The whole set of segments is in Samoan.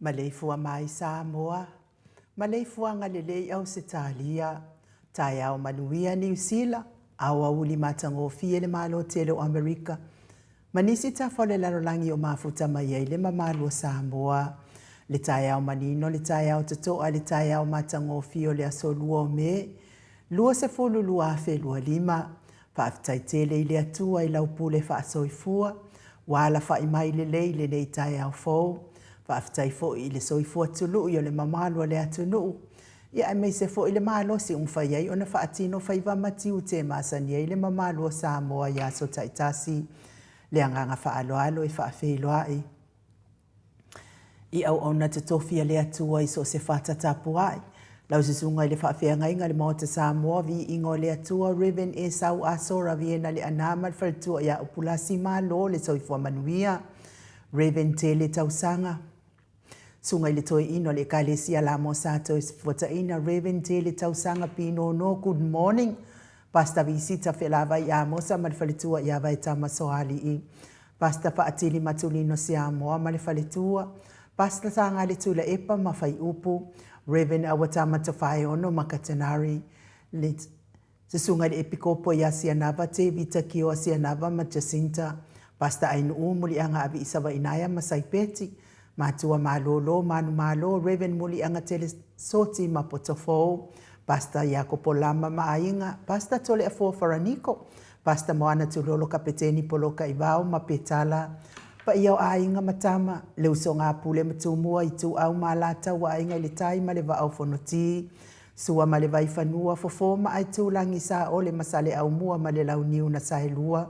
Maleifua mai Samoa, maleifuaga lelei Ausetalia, taeao manuia Niu Sila, aoauli matagofie le Malo tele o Amerika, ma nisi tafa o le lalolagi o mafuta mai ai le mamalu o Samoa. Le taeao manino, le taeao totoa, le taeao matagofie o le aso 2 o Me, 2022. Faafetai tele i le Atua i lau pule faasoifua, ua alafai mai lelei lenei taeao fou. Faafetai foi i le soifua tului o le mamalu o le atunuu, ia aemaise foi le malosi ua mafai ai ona faatino faiva ma tiute e masani ai le mamalu o Samoa i aso taitasi. Le agaga faaaloalo e faafeiloai i auauna totofi a le Atua i so o se fata tapuai. Lau susuga i le faafeagaiga i le Maota Samoa, Viiga o le Atua, Rev. Esau Asora Viena Leaana ma le faletua ia Upulasi Malo le soifua manuia. Rev. Tele Tausaga, Susuga i le Toeaina o le Ekalesia Lamo Sa Toefuataiina, Rev. Tele Tausaga Pinono, Good morning. Pastor Visita Felavai Amosa ma le faletua ia Vaetama Soalii. Pastor Faatili Matulino Siamoa ma le faletua, Pastor Sagale Tuilaepa ma Faiupu, Rev. Awatama Tofaeono ma Katenari, le Susuga i le Epikopo ia Sianava Tevita Kioa Sianava ma Jacinta, Pastor Ainuu Muliaga Aviisavainaia ma Saipeti, Matua Malolo Manumalo, Rev. Muliaga Telesoti ma Potofou, Pastor Iakopo Lama ma Aiga, Pastor Toleafoa Faraniko, Pastor Moana Tulolo Kapeteni Poloka Ivao ma Petala, Paia o aiga ma tama, le usoga a Pule ma Tumua, Ituau ma Alataua, Aiga i le Tai ma le Vaa o Fonoti, Sua ma le Vaifanua, Fofo ma Aitulagi, Saole ma Saleaaumua ma le Launiu na Saelua,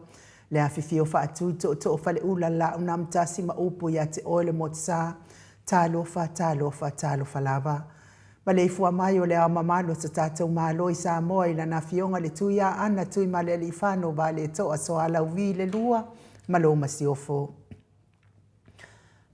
le afifio faatui tootoo faleula Laaunamtasi ma upu ia te oe le Motusa, Talofa, talofa, talofa lava. Maleifua mai o le Ao Mamalu o so tatou Malo i Samoa i lana Afioga le Tuiaana Tuimalealiifano Vaaletoa Soalauvi le Lua ma lou Masiofo.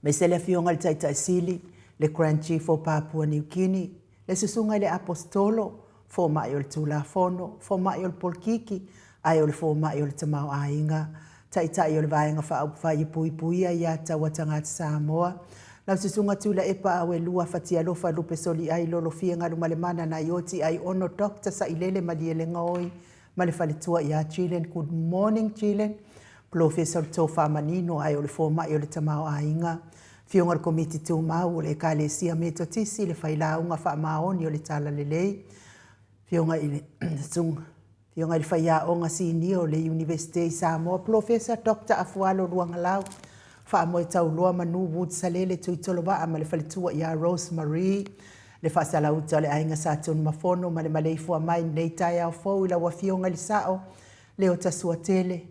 Aemaise le Afioga i le Taitai Sili, le Grand Chief o Papua New Guinea, le Susuga i le Aposetolo, Fomai o le Tulafono, Fomai o le Polokiki, ae o le Fomai o le Tamaoaiga, Taitai o le Vaega Faaupufai e Puipuia Ia Taua Tagata Samoa, Lau Susuga Tuilaepa Auelua Fatialofa Lupe Soliai Lolofia Galumalemana Naioti Aiono Doctor Sailele Malielegaoi ma le faletua ia Jillian Good morning Jillian Polofesa o le Tofa Manino ae o le Fomai o le Tamaoaiga Afioga o le Komiti Tumau o le Ekalesia Metotisi le Failauga Faamaoni o le Talalelei Afioga i le Afioga i le Faiaoga Sinia o le Iunivesite i Samoa, Polofesa Doctor Afualo Luagalau, Faamoe Tauloa Manu Wood Salele Tuitolovaa ma le faletua ia Rose Marie, le Faasalauta o le Aiga Sa Tunumafono ma le maleifua mai i lenei taeao fou i lau Afioga i le Sao, Leota Suatele,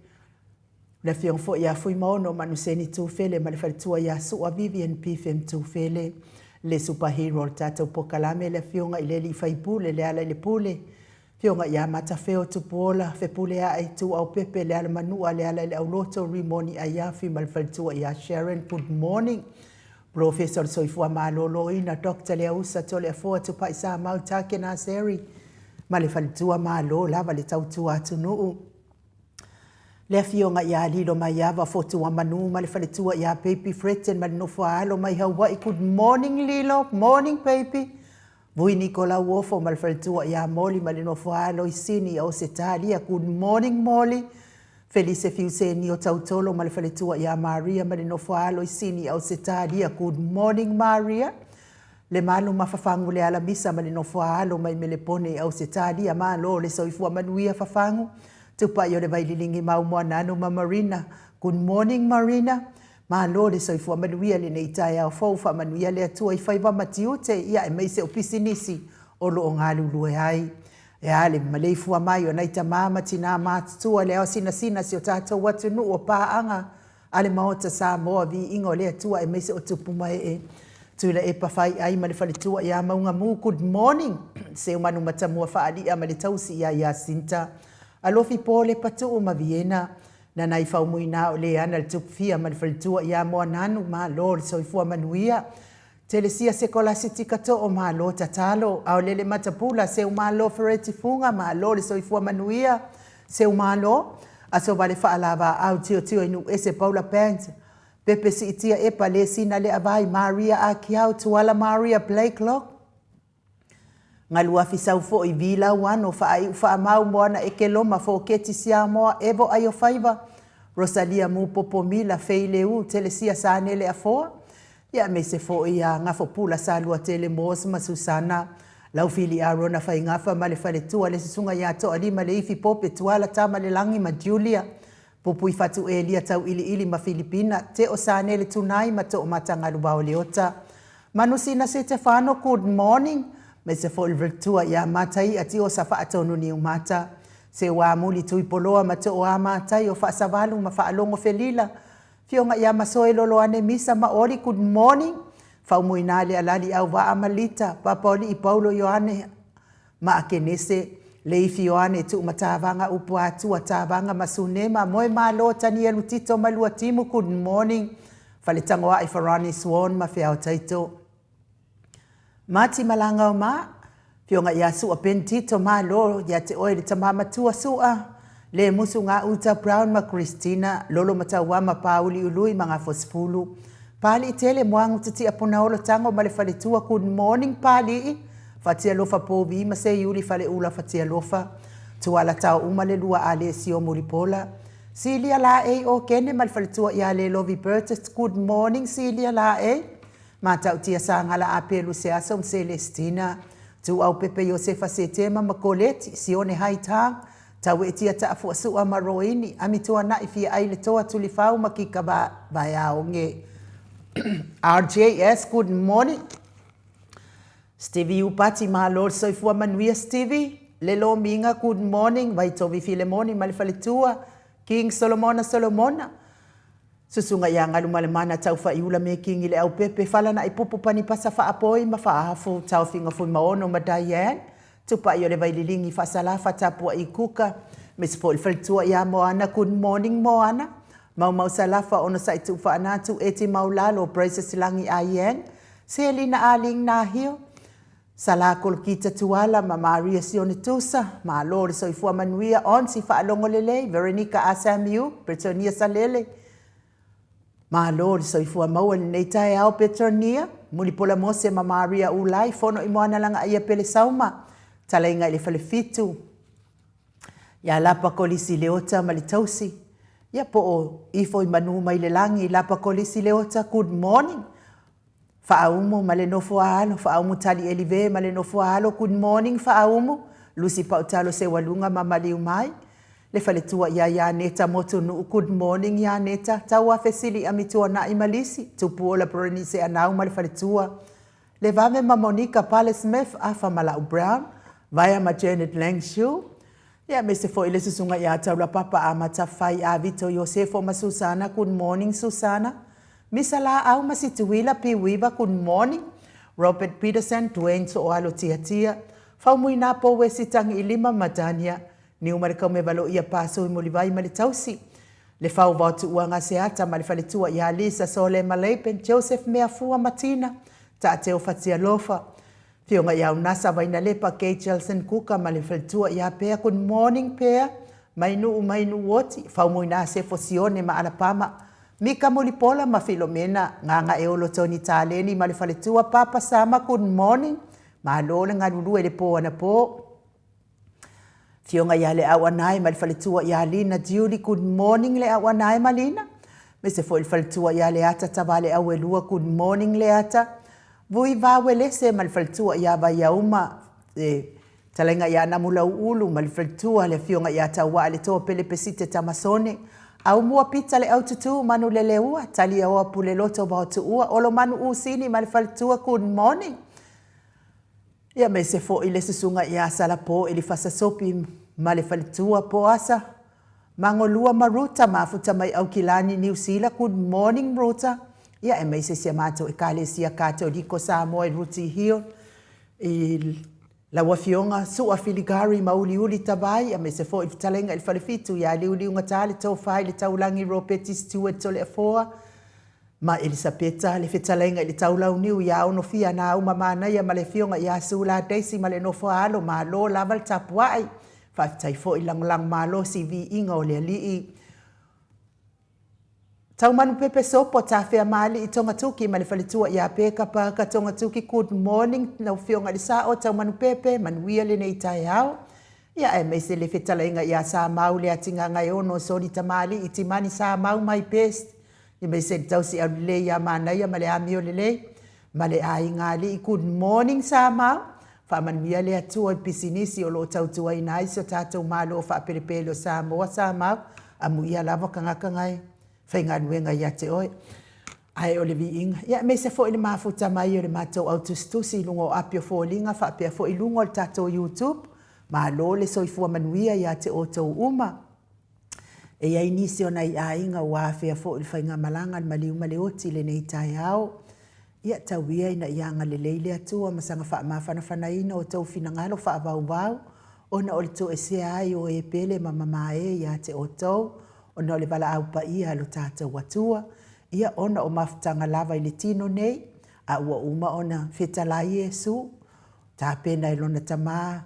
le Afioga foi ia Fuimaono Manuseni Tufele ma le faletua ia Sua Vivian Pifen Tufele, le super hero o le tatou polokalame, le Afioga i le Alii Faipule Lealailepule, Afioga ia Matafeo Tupuola, Fepuleai, Tuuaupepe, Lealamanua, Lealaileauloto, Rimoni Aiafi ma le faletua ia Sharon. Good morning. Polofesa o le Soifua Maloloina, Doctor Leausa Toleafoa Tupai Samau Take Naseri ma le faletua. Malo lava le tautua atunuu. Le Afioga ia Lilo Maiava Fotuamanu ma le faletua ia Baby Fretton ma le nofo a alo mai Hawaii. Good morning Lilo, morning baby. Vui Nikolau Ofo ma le faletua ia Moli ma le nofo a alo i Sini i Ausetalia. Good morning Moli. Felise Fiuseni o Tautolo ma le faletua ia Maria ma le nofo a alo i Sini i Ausetalia. Good morning Maria. Lemalu ma Fafagu le Alamisa ma le nofo a alo mai Melepone i Ausetalia. Malo le soifua manuia Fafagu. Tupai o le Vaililigi Mau Moananu ma Marina. Good morning Marina. Malo le soifua manuia lenei taeao fou. Faamanuia le Atua i faiva ma tiute ia aemaise o pisinisi o lo o galulue ai. E a le maleifua mai o nai tama ma tina matutua le ao sinasina si o tatou atunuu o paaga a le Maota Samoa, viiga o le Atua aemaise o tupu ma ee. Tuilaepa Faiai ma le faletua ia Maugamu, good morning. Seumanu Matamua Faalia ma le tausi ia Iasinta. Alofi Pole Patuu ma Viena. Nanai Faumuina o Leana le Tupufia ma le faletua ia Moananu, malo le soifua manuia. Telesia Sekolasitika Too, malo tatalo. Aolele Matapula, Seumalo Fereti Fuga, malo le soifua manuia. Seumalo, Aso Vale Faalavaau, Tiotio i Nuuese Paula Band, Pepe Siitia Epa, Lesina Leavai, Maria Akiau, Tuala Maria Blakelock, Galuafi sau foi, Vi Lauano, Faaiu Faamau, Moana Ekeloma, Foketi Siamoa, Evo Aiofaiva, Rosalia Mu Popo Mila, Fei Leu, Telesia Sanele Afoa, ia aemaise foi ia Gafopula Saluatele Moores ma Susana Laufili Arona Faigafa ma le faletua le Susuga ia Toalima Leifi Pope Tuala Tamalelagi ma Julia Pupui Fatu Elia Tauiliili ma Filipina Teo Sanele Tunai ma Toomatagalu Vaoleota Manusina Setefano Good morning aemaise foi le vltua ia Mataia Tiosa Faatonu Niumata Seuamuli Tuipoloa ma Tooa Matai o Faasavalu ma Faalogo Felila Afioga ia Masoe Loloane Misa ma Oli Good morning Faumuina le Alali Auvaa ma Lita Papaolii Paulo Ioane ma Akenese, Leifi Ioane Tuumatavaga Upu Atua Tavaga ma Sunema Moemalo Tanielu Tito ma Luatimu Good morning Faletagoai Farani Swan ma Feao Taito Mati Malagao ma Afioga ia Sua Ben Tito Malo ia te oe le tama matua Sua Le Musu Gauta Brown ma Christina Lolo Mataua ma Pauli Ului ma Gafosifulu Pali'i Tele Moagu Titia Punaolo Tago ma le faletua Good morning Pali'i Fatialofa Povi ma Seiuli Faleula Fatialofa Tuala Tao Uma le lua Alesio Mulipola Silia Laei Okene ma le faletua ia Lelovi Burgess Good morning Silia Laei Matautia Sagala Apelu Seaso ma Celestina Tuaupepe Iosefa Setema ma Koleti Sione Haitang Tauetia Taafuasua ma Roini Amituana'i Fiaai Le Toa Tulifau ma Kika Vaeaoge RJS Good morning Stevie Upati Malo le soifua manuia Stevie Le Lomiga Good morning Vaitovi Filemoni ma le faletua King Solomona Solomona Susuga ia Galumalemana Taufaiula me Kingi Leaupepe Falana'i Pupu Panipasa Faapoi ma Faafu Taofiga Fuimaono ma Diane Tupai o le Vaililigi Faasalafa Tapua'i Kuka Miss foi le faletua ia Moana Good morning Moana Maumau Salafa Onosai Tuufaanatu Eti Maulalo Precious Lagi Ayen Selina Aling Nahio. Sala Kolokita Tuala ma Maria Sione Tusa, malo le soifua manuia, Onsi Faalogo Lelei, Veronica Asamiu, Bretonia Salele, malo le soifua maua i lenei taeao Petronia, Mulipola Mose ma Maria Ulai, Fono i Moana Lagaia Pele Sauma, Talaiga i le Falefitu, ia Lapa Kolisi Leota ma le tausi, ia po o ifo i manu mai le lagi, Lapa Kolisi Leota, good morning. Faaumu ma le nofo a alo, Faaumu Tali Elive ma le nofo a alo, good morning Faaumu, Lusi Pautalo Seualuga ma maliu mai, le faletua ia Ianeta Motunuu, good morning Ianeta, Tauafe Sili Amituanai ma Lisi, Tupuola Berenice Anau ma le faletua, Levave ma Monica Pale Smith, Afa ma Lau Brown, Vaea ma Janet Langshu, Ia aemaise foi le susuga ia Taulapapa Amata Fai Avito Iosefo ma Susana, good morning Susana, Misa Laau ma Situila Piuiva, good morning, Robert Peterson, Dwayne Sooalo Tiatia, Faumuina Pouesi Tagiilima ma Dania Niumalekaumeva Loia Pasui Mulivai ma le tausi, Le Fauvao Tuuaga Seata ma le faletua ia Lisa Sole Maleipen, Joseph Meafua ma Tina Taateo Fatialofa, Afioga ia Unasa Vainalepa, Kay Jelson Kuka ma le faletua ia Pea, good morning Pea, mai Nuu mai Nuuoti, Faumuina Sefo Sione ma Alapama, Mika Mulipola ma Filomena, Gagaeolo Tony Taleni ma le faletua Papa Sama, good morning, malo le galulue i le po anapo. Afioga ia Leauanae ma le faletua ia Lina Julie, good morning Leauanae ma Lina. Aemaise foi le faletua ia Leata Tavaleauelua, good morning Leata. Vui Vawelese ma le faletua ia Vaiauma, le talaiga ia Namulauulu ma le faletua le afioga ia Tauaa le Toa Pele Pesite Tamasone, Aumua Pita le Aututu Manuleleua, Taliaoa Puleloto Vaotuua, Olomanu Usini ma le faletua, good morning. Ia aemaise foi le susuga ia Salapo Elifasa Sopi ma le faletua Poasa Magolua ma Ruta mafuta mai Aukilani Niu Sila, good morning Ruta. Ia aemaise si a matou Ekalesia Katoliko Samoa i Ruti Hill i lau afioga Sua Filigari ma Uliuli Tavai, aemaise foi le fetalaiga i le Falefitu ia Liuliugata le Tofa i le Taulagi Ropeti Stewart Toleafoa ma Elisapeta, le fetalaiga i le Taulauniu ia Onofia Nauma Manaia ma le afioga ia Sula Daisy ma le nofo a alo, malo lava le tapuai. Faafetai foi lagolago malosi i viiga o le Alii. Taumanupepe Sopo, Tafea Maalii Togatuki ma le faletua ia Peka Parker Togatuki, good morning lau afioga i le Sao Taumanupepe, manuia lenei taeao. Ia aemaise le fetalaiga ia Samau Leatigagaeono Soli Tamalii Timani Samau my best. Aemaise le tausi aulelei ia Manaia ma le amio lelei ma le aiga alii. Good morning Samoa. Faamanuia le Atua i pisinisi o lo o tautuaina ai si o tatou Malo faapelepele o Samoa Samoa. Amuia lava tagata gae faigaluega ia te oe. Ae o le viiga. Ia aemaise foi le mafuta mai o le matou au tusitusi i luga o api o foliga faapea foi i luga o le tatou YouTube. Malo le soifua manuia ia te outou uma. E i ai nisi o nai aiga ua afea foi le faigamalaga a le maliu ma le oti i lenei taeao. Ia, tau ia ina ia agalelei le Atua ma saga faamafanafanaina outou finagalo faavauvau, ona o le toesea ai o e pele ma mamae ia te outou, ona o le valaau paia a lo tatou Atua, ia, ona o mafutaga lava i le tino nei, a ua uma ona fetalai Iesu, tapena e lona Tama,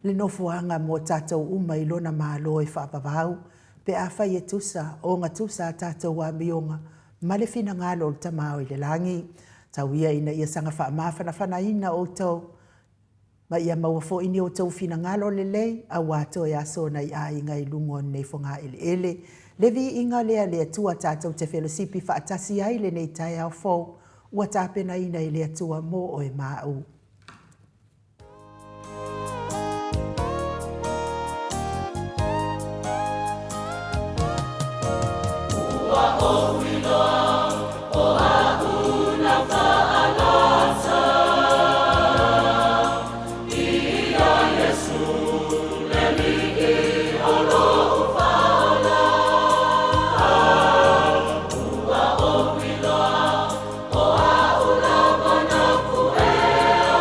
le nofoaga mo tatou uma i Lona Malo e faavavau, pe afai e tusa, ogatusa a tatou amioga ma le finagalo o le Tama o i le Lagi. Tau ia ina ia saga faamafanafanaina outou, ma ia maua foi ni outou finagalo lelei, auā toe aso nai aiga i luga o lenei fogaeleele. Le viiga lea le Atua tatou te felosipi faatasi ai lenei taeao fou ua tapenaina e le Atua mo oe ma au. Ua ou iloa o aʻu na faalasa Ia Iesu le Alii o loʻu faaola. Ua ou iloa o aʻu lava na kuʻea.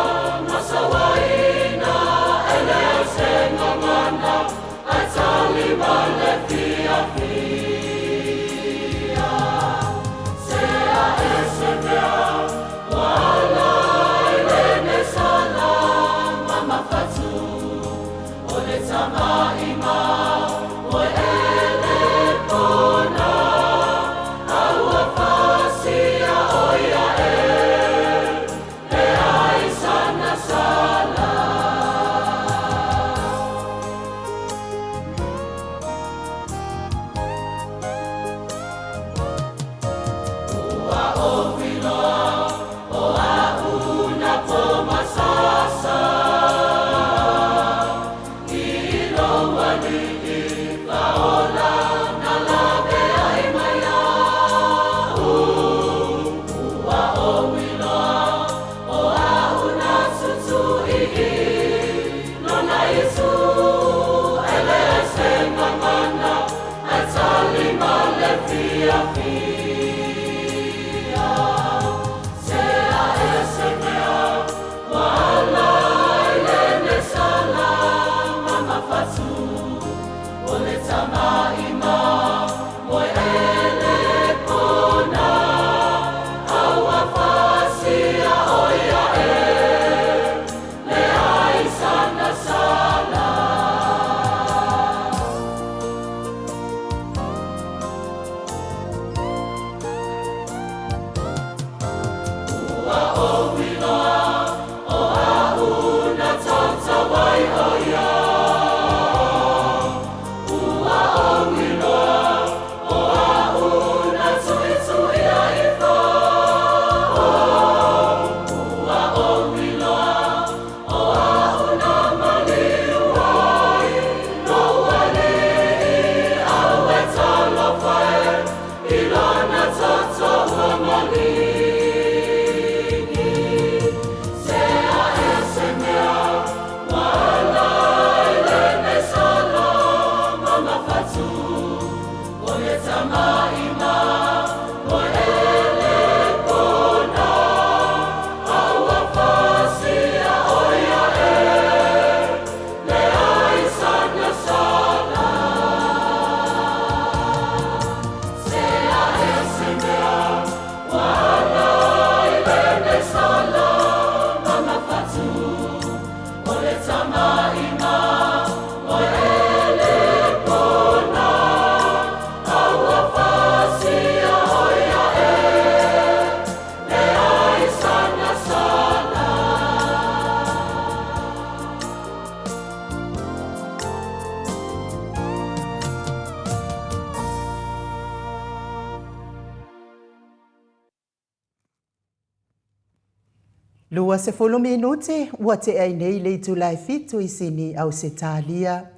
20 minute ua tea ai nei le itula e fitu i Sini, Ausetalia.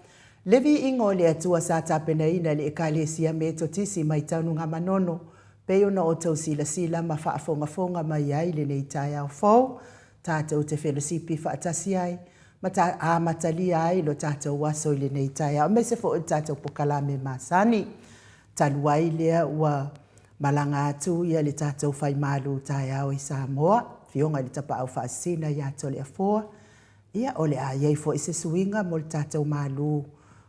Le viiga o le Atua sa tapenaina e le Ekalesia Metotisi mai Taunungamanono, pei ona outou silasila ma faafogafoga mai ai lenei taeao fou, tatou te felosipi faatasi ai ma amatalia ai lo tatou aso i lenei taeao, aemaise foi o le tatou pokalame masani. Talu ai lea ua malaga atu ia le tatou fai malu taeao i Samoa, Afioga i le Tapaau Faasisina ia Toleafoa, ia o le a i ai foi se suiga mo le tatou malu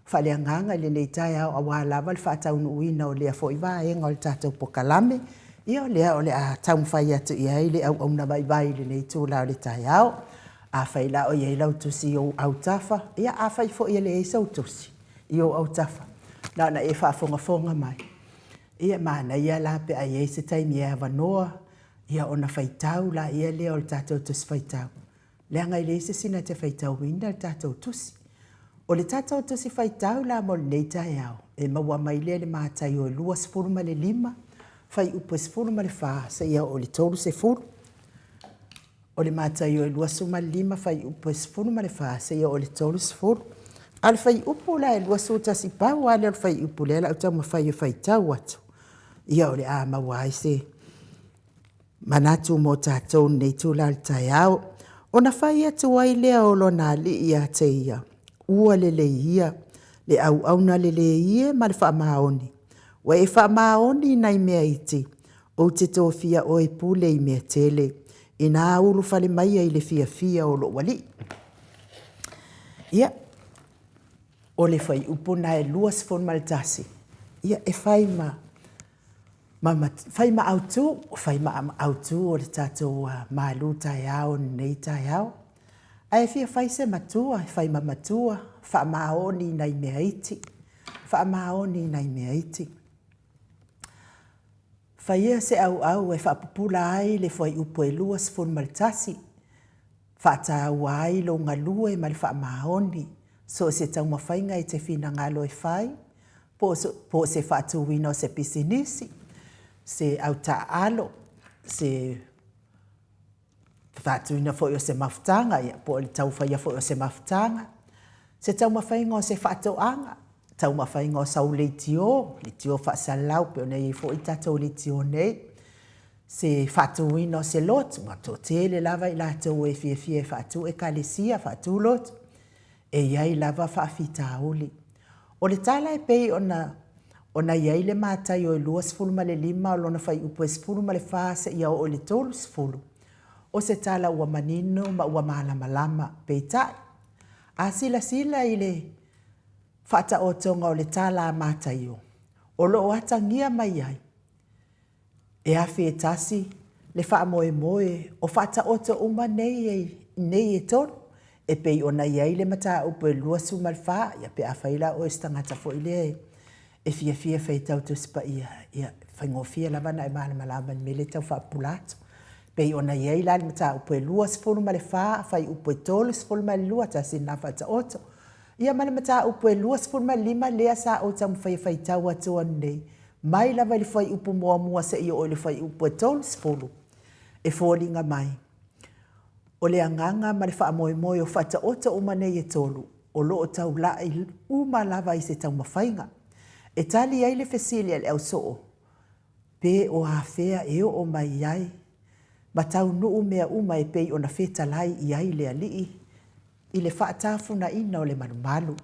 faaleagaga i lenei taeao aua lava le faataunuuina o lea foi vaega o le tatou pokalame. Ia o lea o le a taumafai atu i ai le auauna vaivai i lenei itula o le taeao. Afai la o i ai lau tusi i ou autafa, ia afai foi e leai sou tusi i ou autafa, na ona e faafogafoga mai, ia manaia la pe a i ai se taimi e avanoa, ia ona faitau laia lea o le tatou Tusi Faitau, leaga e leai se isi na te faitauina le tatou tusi. O le tatou Tusi Faitau la mo lenei taeao, e maua mai lea i le Mataio e 25, fuaiupu e 14 seia oo i le 30. O le Mataio e 25, fuaiupu e 14 seia oo i le 30. A o le fuaiupu la e 21, pau lava lea o le fuaiupu lea o le a ou taumafai e faitau atu, ia o le a maua ai se manatu mo tatou i lenei itula o le taeao. Ona fai atu ai lea o lona alii ia te ia, Ua lelei ia, le auauna lelei e ma le faamaoni. Ua e faamaoni i nai mea iti, ou te tofia oe e pule i mea tele, ina ulufale maia i le fiafia o lou alii. Ia, o le fuaiupu lena e 21, ia e fai ma ma fai ma autu, fai ma autu o le tatou malu taeao i lenei taeao. Ae fia fai se matua, fai ma matua, faamaoni i nai mea iti, faamaoni i nai mea iti. Faia se auau e faapupula ai le fuaiupu e 21, faataua ai lou galue ma le faamaoni, so o se taumafaiga e te finagalo e fai, po o se faatuina o se pisinisi, se autaaalo, se faatuina foi o se mafutaga, ia, po o le taufaia foi o se mafutaga, se taumafaiga o se faatoaga, taumafaiga o sau leitio, leitio faasalalau pei ona i ai foi tatou leitio nei, se faatuina o se lotu, ua toatele lava i latou e fiafia e faatu ekalesia, faatu lotu, e i ai lava faafitauli. O le tala e pei ona ona i ai le Mataio e 25 o lona fuaiupu e 14 seia oo i le 30, o se tala ua manino ma ua malamalama. Peitai, a silasila i le faataotoga o le tala a Mataio, o lo o atagia mai ai, E afe e tasi le faamoemoe o faataoto uma nei nei e tolu, e pei ona i ai le mataupu e 24, ia pe afai la oe o se tagata foi lea e fiafia e faitau Tusi Paia, ia, e faigofie lava ona e malamalama i le mea lea e tau faapupula atu. E pei ona i ai la le mataupu e 24, fuaiupu e 32, tasi lena faataoto. Ia ma le mataupu e 25 lea sa ou taumafai e faitau atu ananei, Mai lava i le fuaiupu muamua seia oo i le fuaiupu e 30, e foliga mai, o le agaga ma le faamoemoe o faataoto uma nei e tolu, o lo o taulai uma lava i se taumafaiga. E tali ai le fesili a le ausoo, pe o afea e oo mai ai ma taunuu mea uma e pei ona fetalai i ai le Alii i le faatafunaina o le malumalu.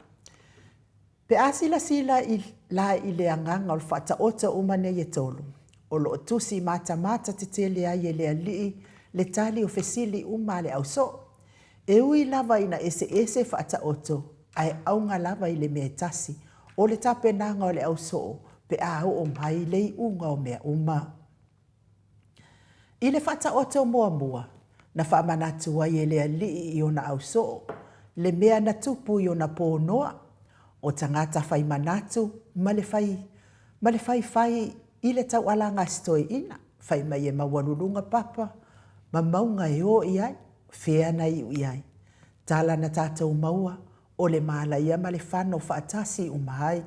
Pe a silasila i la i le agaga o le faataoto uma nei e tolu, o lo o tusi matamata tetele ai e le Alii le tali o fesili uma a le ausoo. E ui lava ina eseese faataoto, ae auga lava i le mea e tasi, o le tapenaga o le ausoo pe a oo mai le iuga o mea uma. I le faataoto muamua, na faamanatu ai e le Alii i ona ausoo le mea na tupu i ona ponoa, o tagata fai manatu ma le fai ma le faifai i le taualaga a si toeaina, fai mai e maualuluga papa ma mauga e o i ai, fea na iu i ai. Tala na tatou maua, o le malaia ma le fano faatasi uma ai.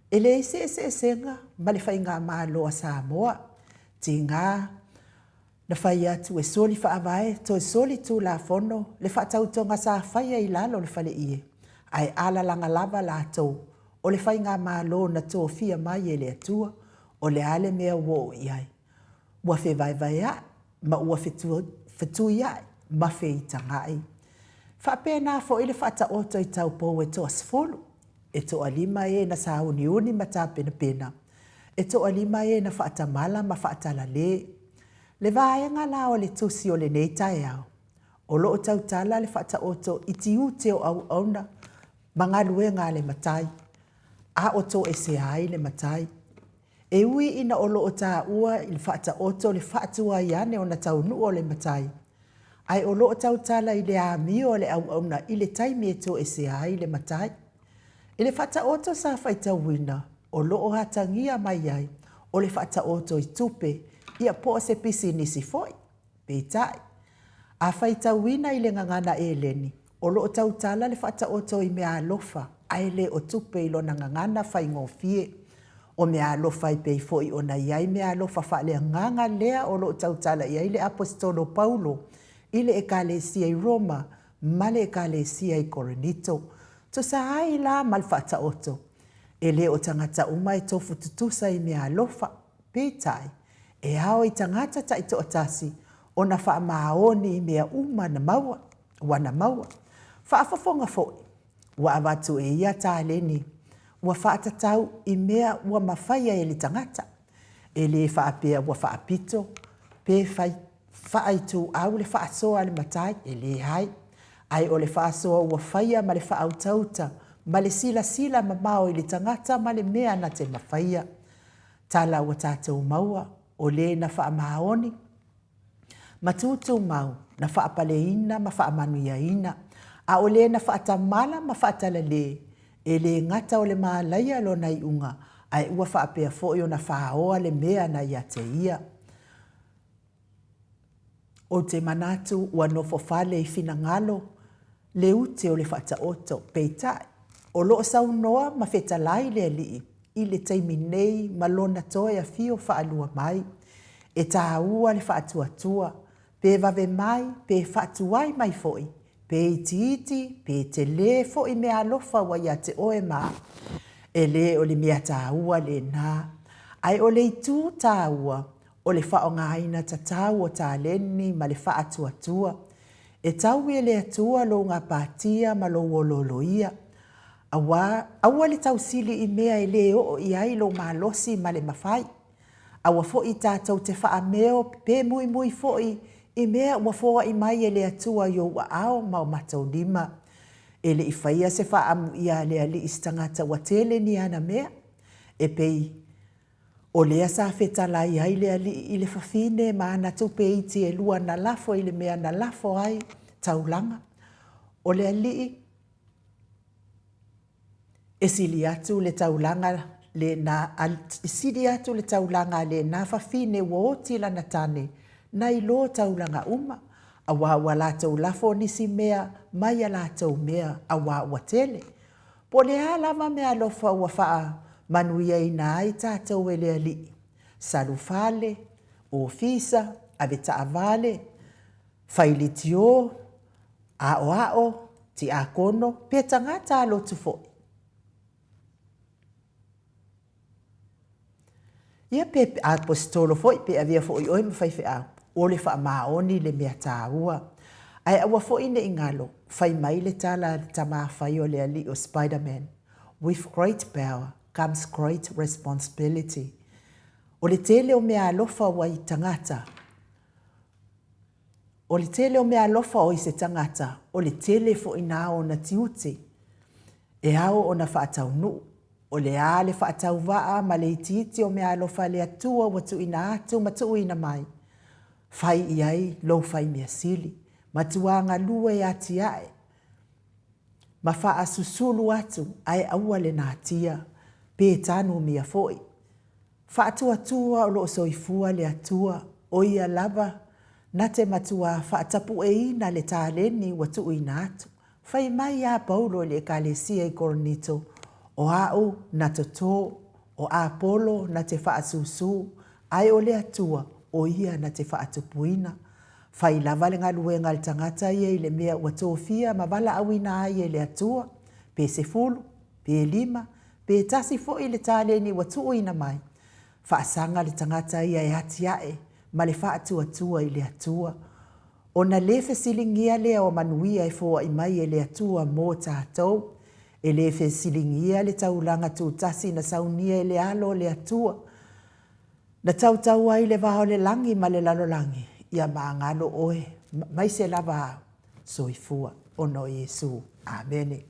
E leai se eseesega ma le Faigamalo a Samoa, tiga na fai atu e soli faavae toe soli tulafono le faatautoga sa faia i lalo o le faleie, ae alalaga lava latou o le Faigamalo na tofia mai e le Atua, o le a le mea ua oo i ai? Ua fevaevaea'i ma ua fetuia'i ma feitaga'i. Faapena foi le faataoto i taupou e toasefulu, e toalima e na sauniuni ma tapenapena, e toalima e na faatamala ma faatalale. Le vaega la o le tusi o lenei taeao, o lo o tautala le faataoto i tiute o auauna ma galuega a le matai, a o toesea ai le matai. E ui ina o lo o taua i le faataoto le faatuai ane ona taunuu o le matai, ae o lo o tautala i le amio a le auauna i le taimi e toesea ai le matai. I le faataoto sa faitauina, o lo o atagia mai ai o le faataoto i tupe, ia po o se pisinisi foi. Peitai, a faitauina i le gagana eleni, o lo o tautala le faataoto i meaalofa ae le o tupe i lona gagana faigofie. O meaalofa e pei foi ona i ai meaalofa faaleagaga lea o lo o tautala i ai le Aposetolo Paulo i le Ekalesia i Roma ma le Ekalesia i Korinito. Tusa ai la ma le faataoto, e le o tagata uma e tofu tutusa i meaalofa. Peitai, e ao i tagata taitoatasi ona faamaoni i mea uma na maua, ua na maua. Faafofoga foi, ua avatu e ia taleni ua faatatau i mea ua mafaia e le tagata, e le faapea ua faapito pe fai faaituau le faasoa a le matai, e leai, ae o le faasoa ua faia ma le faautauta ma le silasila mamao i le tagata ma le mea na te mafaia. Tala ua tatou maua, o le na faamaoni ma tutumau, na faapaleina ma faamanuiaina, a o le na faatamala ma faatalalē, e le gata o le malaia lona iuga, ae ua faapea foi ona faoa le mea na ia te ia. Ou te manatu ua nofo fale i finagalo le ute o le faataoto, peitai, o lo o saunoa ma fetalai le Alii i le taimi nei ma lona toe afio faalua mai. E tāua le faatuatua, pe vave mai pe faatuai mai foi, pe itiiti pe telē foi meaalofa ua ia te oe ma au. E le o le mea tāua lēnā, ae o le itū tāua o le faaaogaina tatau o taleni ma le faatuatua. E taui e le Atua lou gapatia ma lou olooloia. Aua, aua le tausili i mea e lē oo i ai lou malosi ma le mafai. Aua foi tatou te faameo pe muimui foi i mea ua foai mai e le Atua i ou aao ma o matou lima. E le i faia se faaamuia a le Alii i se tagata ua tele ni ana mea, e pei o lea sa fetalai ai le Alii i le fafine ma ana tupe iti e lua na lafo i le mea na lafo ai taulaga. O le Alii e sili atu le taulaga lena e sili atu le taulaga a lena fafine ua oti lana tane nai lo taulaga uma, auā ua latou lafo nisi mea mai a latou mea, auā ua tele. Po o le a lava meaalofa ua faamanuiaina ai tatou e le Alii, salu fale, ofisa, avetaavale, failitiō, aoao, tiakono, pe tagata a-lotu foi. Ia pe aposetolo foi, pe avea foi oe ma faifeau, o le faamaoni le mea taua. Ae aua foi ne i galo, fai mai le tala a le tama fai o le alii o Spider-Man. With great power comes great responsibility. O le tele o meaalofa ua i tagata, o le tele o meaalofa o i se tagata, o le tele foi na ona tiute e ao ona faataunuu. O le a le faatauvaa ma le itiiti o meaalofa a le Atua ua tuuina atu ma tuuina mai, fai i ai lou fai mea sili, matua galue e atiae ma faasusulu atu ae aua le natia, pe tanumia foi. Faatuatua o lo o soifua le Atua, o Ia lava na te matuā faatapueina le taleni ua tuuina atu. Fai mai a Paulo i le Ekalesia i Korinito, O a'u na totō, o Apolo na te faasūsū, ae o le Atua, o Ia na te faatupuina. Fai lava le galuega a le tagata ia i le mea ua tofia ma valaauina ai e le Atua, pe 10, pe 5, pe 1 foi le taleni ua tuuina mai, faasaga le tagata ia e atiae ma le faatuatua i le Atua. Ona le fesiligia lea o manuia e foai mai e le Atua mo tatou. E le fesiligia le taulaga tutasi na saunia e le Alo o le Atua, na tautau ai le va o le lagi ma le lalolagi, ia magalo oe, maise lava au. Soifua ona o Iesu. Amene.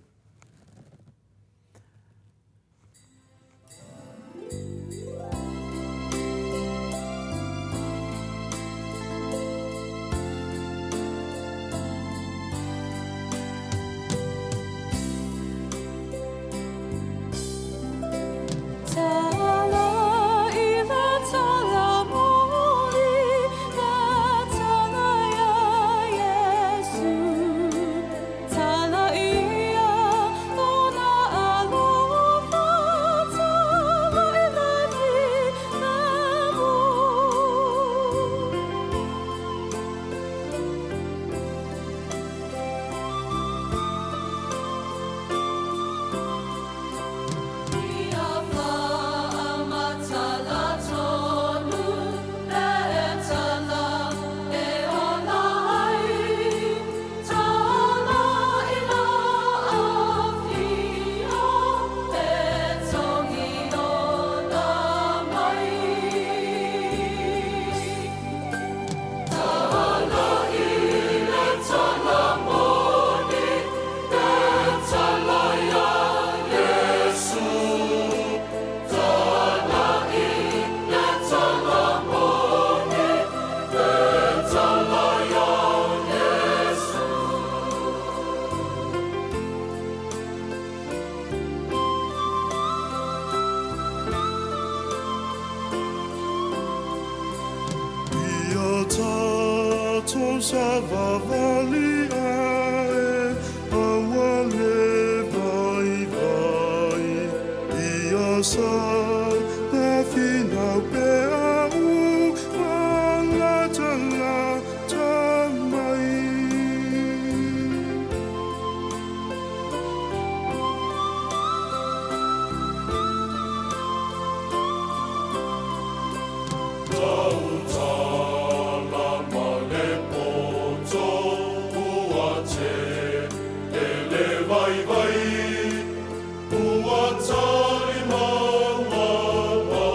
Ia tatou savavali ae aua le vaivai Ia sa finau pea ua latalata mai. Tautala ma le poto ua tele le vaivai, ua tali maua ma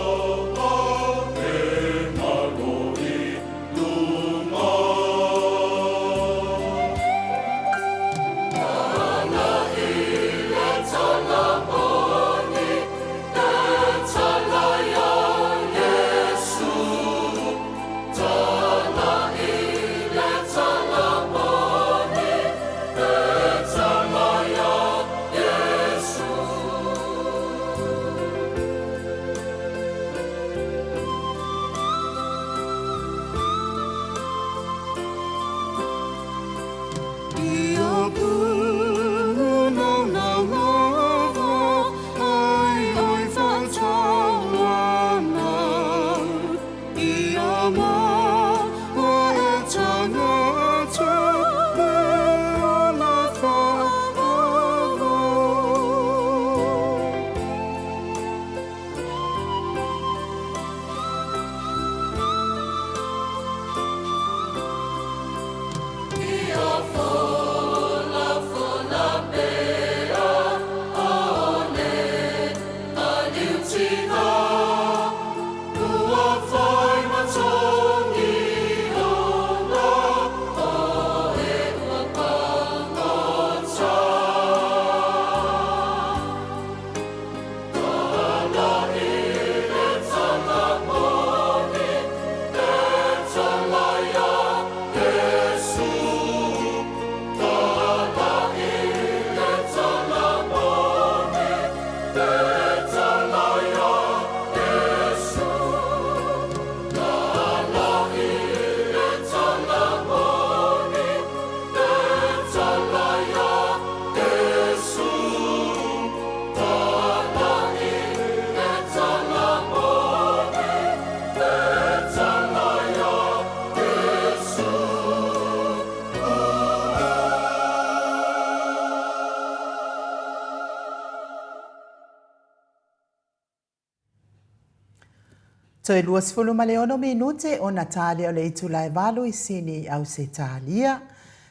Toe 26 minute ona ta lea o le itula e valu i Sini i Ausetalia.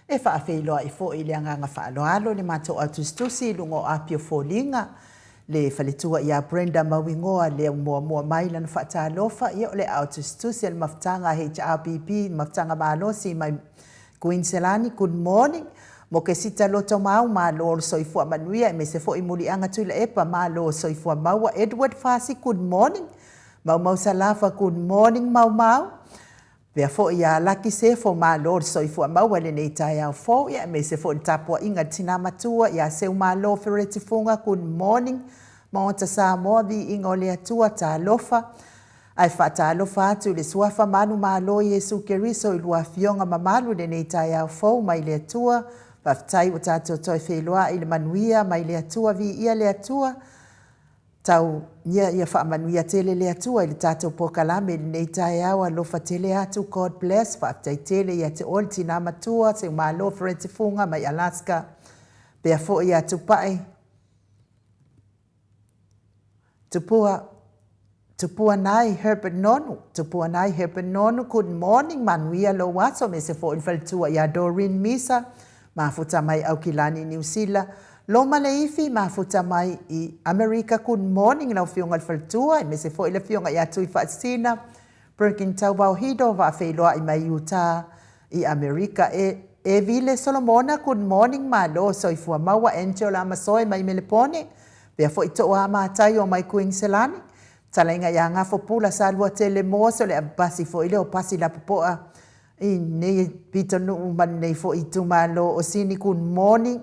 E faafeiloai foi i le agaga faaaloalo i le matou autusitusi i luga o api o foliga, le faletua ia Brenda Mauigoa lea ua muamua mai lana faatalofa, ia o le autusitusi a le mafutaga a HRPP, le mafutaga malosi mai Kuiniselani, good morning. Mo Kesita Lotomau, malo o le soifua manuia aemaise foi Muliaga Tuilaepa, malo o soifua maua. Edward Fasi, good morning. Maumau Salafa, good morning Maumau. Pea foi ia Laki Sefo, malo le soifua maua i lenei taeao fou, ia aemaise foi le tapuaiga a le tina matua ia Seumalo Fereti Fuga, good morning. Maota Samoa, viiga o le Atua, talofa. Ae faatalofa atu i le Suafa manumalo Iesu Keriso i lua Afioga mamalu i lenei taeao fou mai le Atua. Faafetai ua tatou toe feiloai i le manuia mai le Atua. Viia le Atua. Tau ia ia faamanuia tele le Atua i le tatou polokalame i lenei taeao. Alofa tele atu. God bless. Faafetai tele ia te oe le tina matua, Seumalo Fereti Fuga mai Alaska. Pea foi ia Tupai. Tupua Tupua nai Herbert Nonu Tupua nai Herbert Nonu Good morning Manuia lou aso Mese foi le faletua ia Doreen Misa Mafuta mai Aukilani Niu Sila Loma Leifi Mafuta mai i Amerika Good morning lau afioga i le faletua Mese foi le afioga ia Tui Faasina Birkin Tauvao Hido Vaafeiloai mai Utah i Amerika E Evile Solomona Good morning Malo soifua maua Angel Amasoe mai Melepone Pea foi Toa Mataio mai Kuiniselani Talaiga ia Gafo Pula Saluatele Moa so le avapasi foi lea o Pasi Lapopoa i nei pitonuu ma lenei foi itumalo o Sini Good morning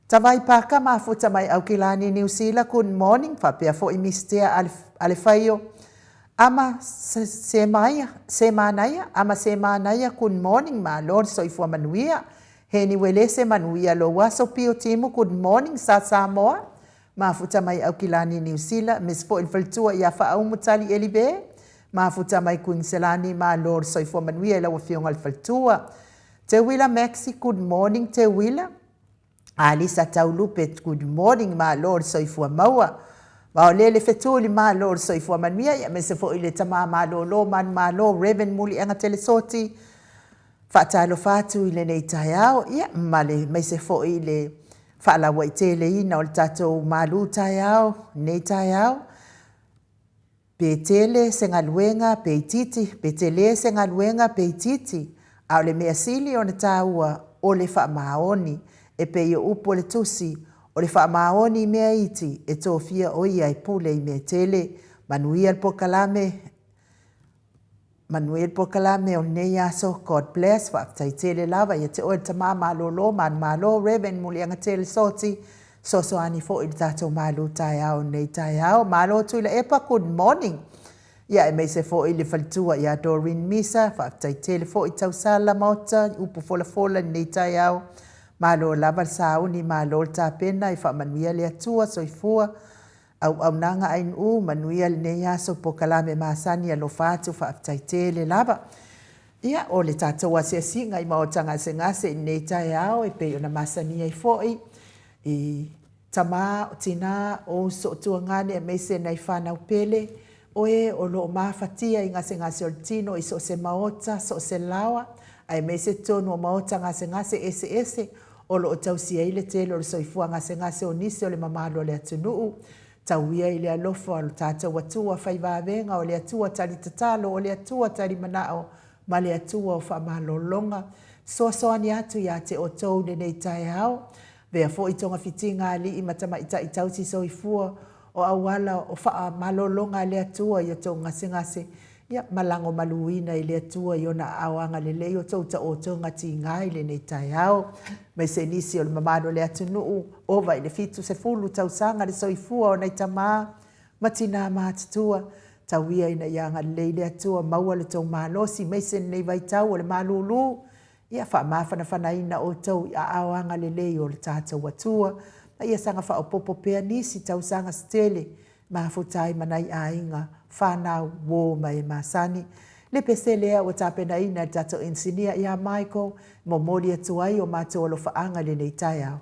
Tavai Paka Mafuta mai Aukilani Niu Sila Good morning Faapea foi Mistea Alefaio Ama Semaia, Semanaia, Ama Semanaia, good morning, malo le soifua manuia. Heni Welese, manuia lou aso, Pio Timu, good morning, Sa Samoa, mafuta mai Aukilani, Niu Sila, Miss foi le faletua ia Faaumu Tali Elive, mafuta mai Kuiniselani, malo le soifua manuia i lau afioga le faletua. Teuila Maxi, good morning Teuila. Alisa Taulupe, good morning, malo le soifua maua. Vaolele Fetuli, malo le soifua manuia, ia aemaise foi le tama malolo manumalo Rev Muliaga Telesoti, faatalofa atu i lenei taeao, ia ma le aemaise foi le faalauaiteleina o le tatou malu taeao, lenei taeao. Pe tele se galuega pe itiiti, pe tele se galuega pe itiiti, a o le mea sili ona taua o le faamaoni. E pei o upu o le Tusi, O le faamaoni i mea iti, e tofia o ia e pule i mea tele. Manuia le polokalame, manuia le polokalame o lenei aso. God bless. Faafetai tele lava ia te oe le tama malolo, manumalo, Rev. Muliagatele Soti. Fesoasoani foi i le tatou malu taeao i lenei taeao. Malo Tuilaepa, good morning. Ia aemaise foi le faletua ia Doreen Misa, faafetai tele foi Tausala Maota i upu folafola i lenei taeao. Malo lava le sauni, malo le tapena, e faamanuia le Atua, soifua auaunaga Ainuu, manuia lenei aso, polokalame masani, alofa atu, faafetai tele lava. Ia, o le tatou asiasiga i maota gasegase i lenei taeao e pei ona masani ai foi i tama, o tina, o uso, o tuagane aemaise nai fanau pele, o e o lo o mafatia i gasegase o le tino i so o se maota, so o se laoa, aemaise totonu o maota gasegase eseese o lo o tausia ai le tele o le soifua gasegase o nisi o le mamalu o le atunuu. Tau ia i le alofa o lo tatou Atua fai vavega, o le Atua tali tatalo, o le Atua tali manao, ma le Atua o faamalologa. Fesoasoani atu ia te outou i lenei taeao. Avea foi togafitiga a alii ma tamaitai tausi soifua o auala o faamalologa a le Atua i outou gasegase, ia ma lagomaluina i le Atua i ona aao agalelei o tou taotoga tiga i lenei taeao. Aemaise nisi o le mamalu o le atunuu, ova i le 70 tausaga le soifua o nai tama ma tina matutua, tau ia ina ia agalelei le Atua, maua lo tou malosi, aemaise lenei vaitau o le malulu, ia faamafanafanaina outou i aao agalelei o le tatou Atua, ma ia saga faaopoopo pea nisi tausaga se tele Mafuta ai ma nai aiga, whanau, uō ma e masani. Le pese lea ua tapenaina e le tatou inisinia ia Michael, e momoli atu ai o matou alofaaga i lenei taeao.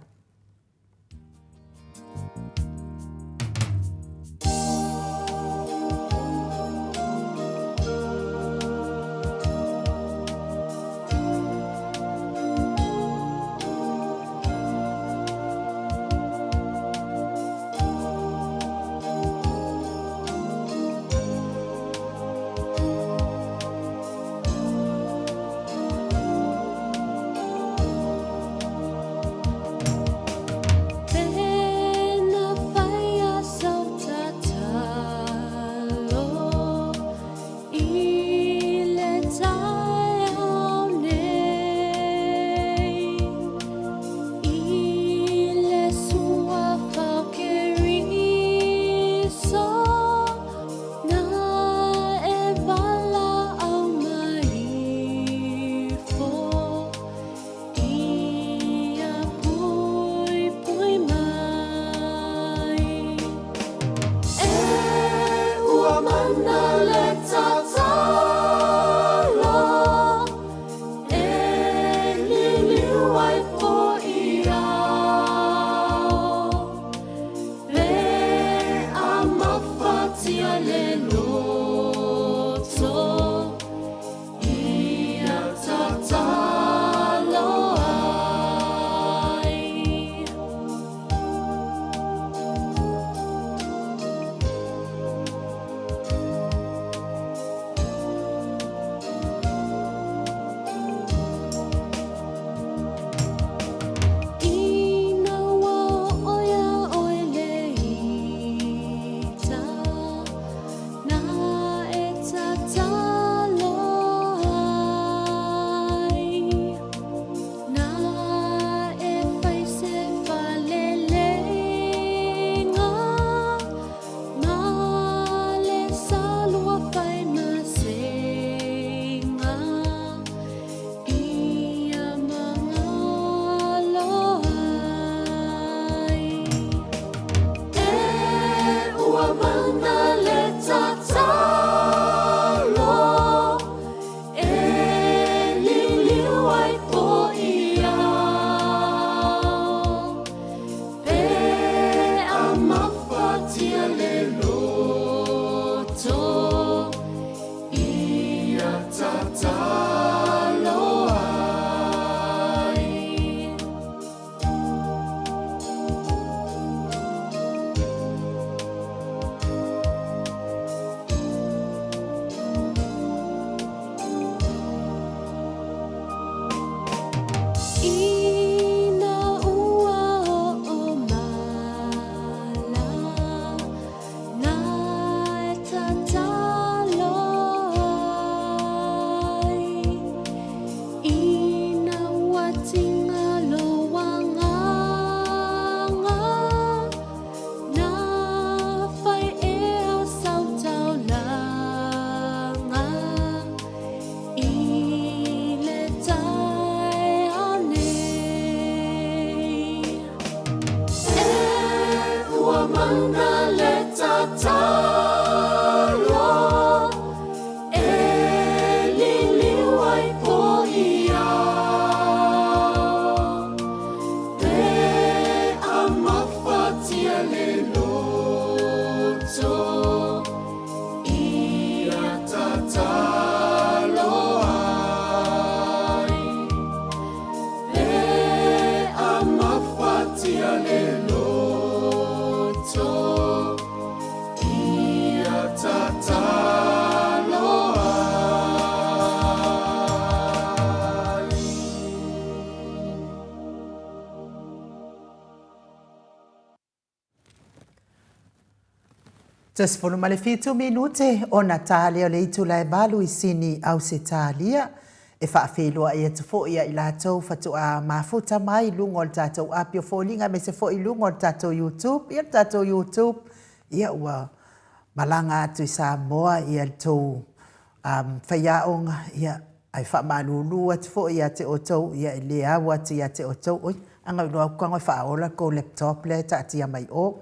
17 minute ona ta lea o le itula e valu i Sini, Ausetalia. E faafeiloai atu foi ia i latou faatoa mafuta mai i luga o le tatou api o foliga aemaise foi i luga o le tatou YouTube. Ia le tatou YouTube, ia ua malaga atu i Samoa ia le tou faiaoga, ia ae faamalulu atu foi ia te outou, ia e le au atu ia te outou, oi, a na iloa atu tago e faaola le tou laptop lea e taatia mai o.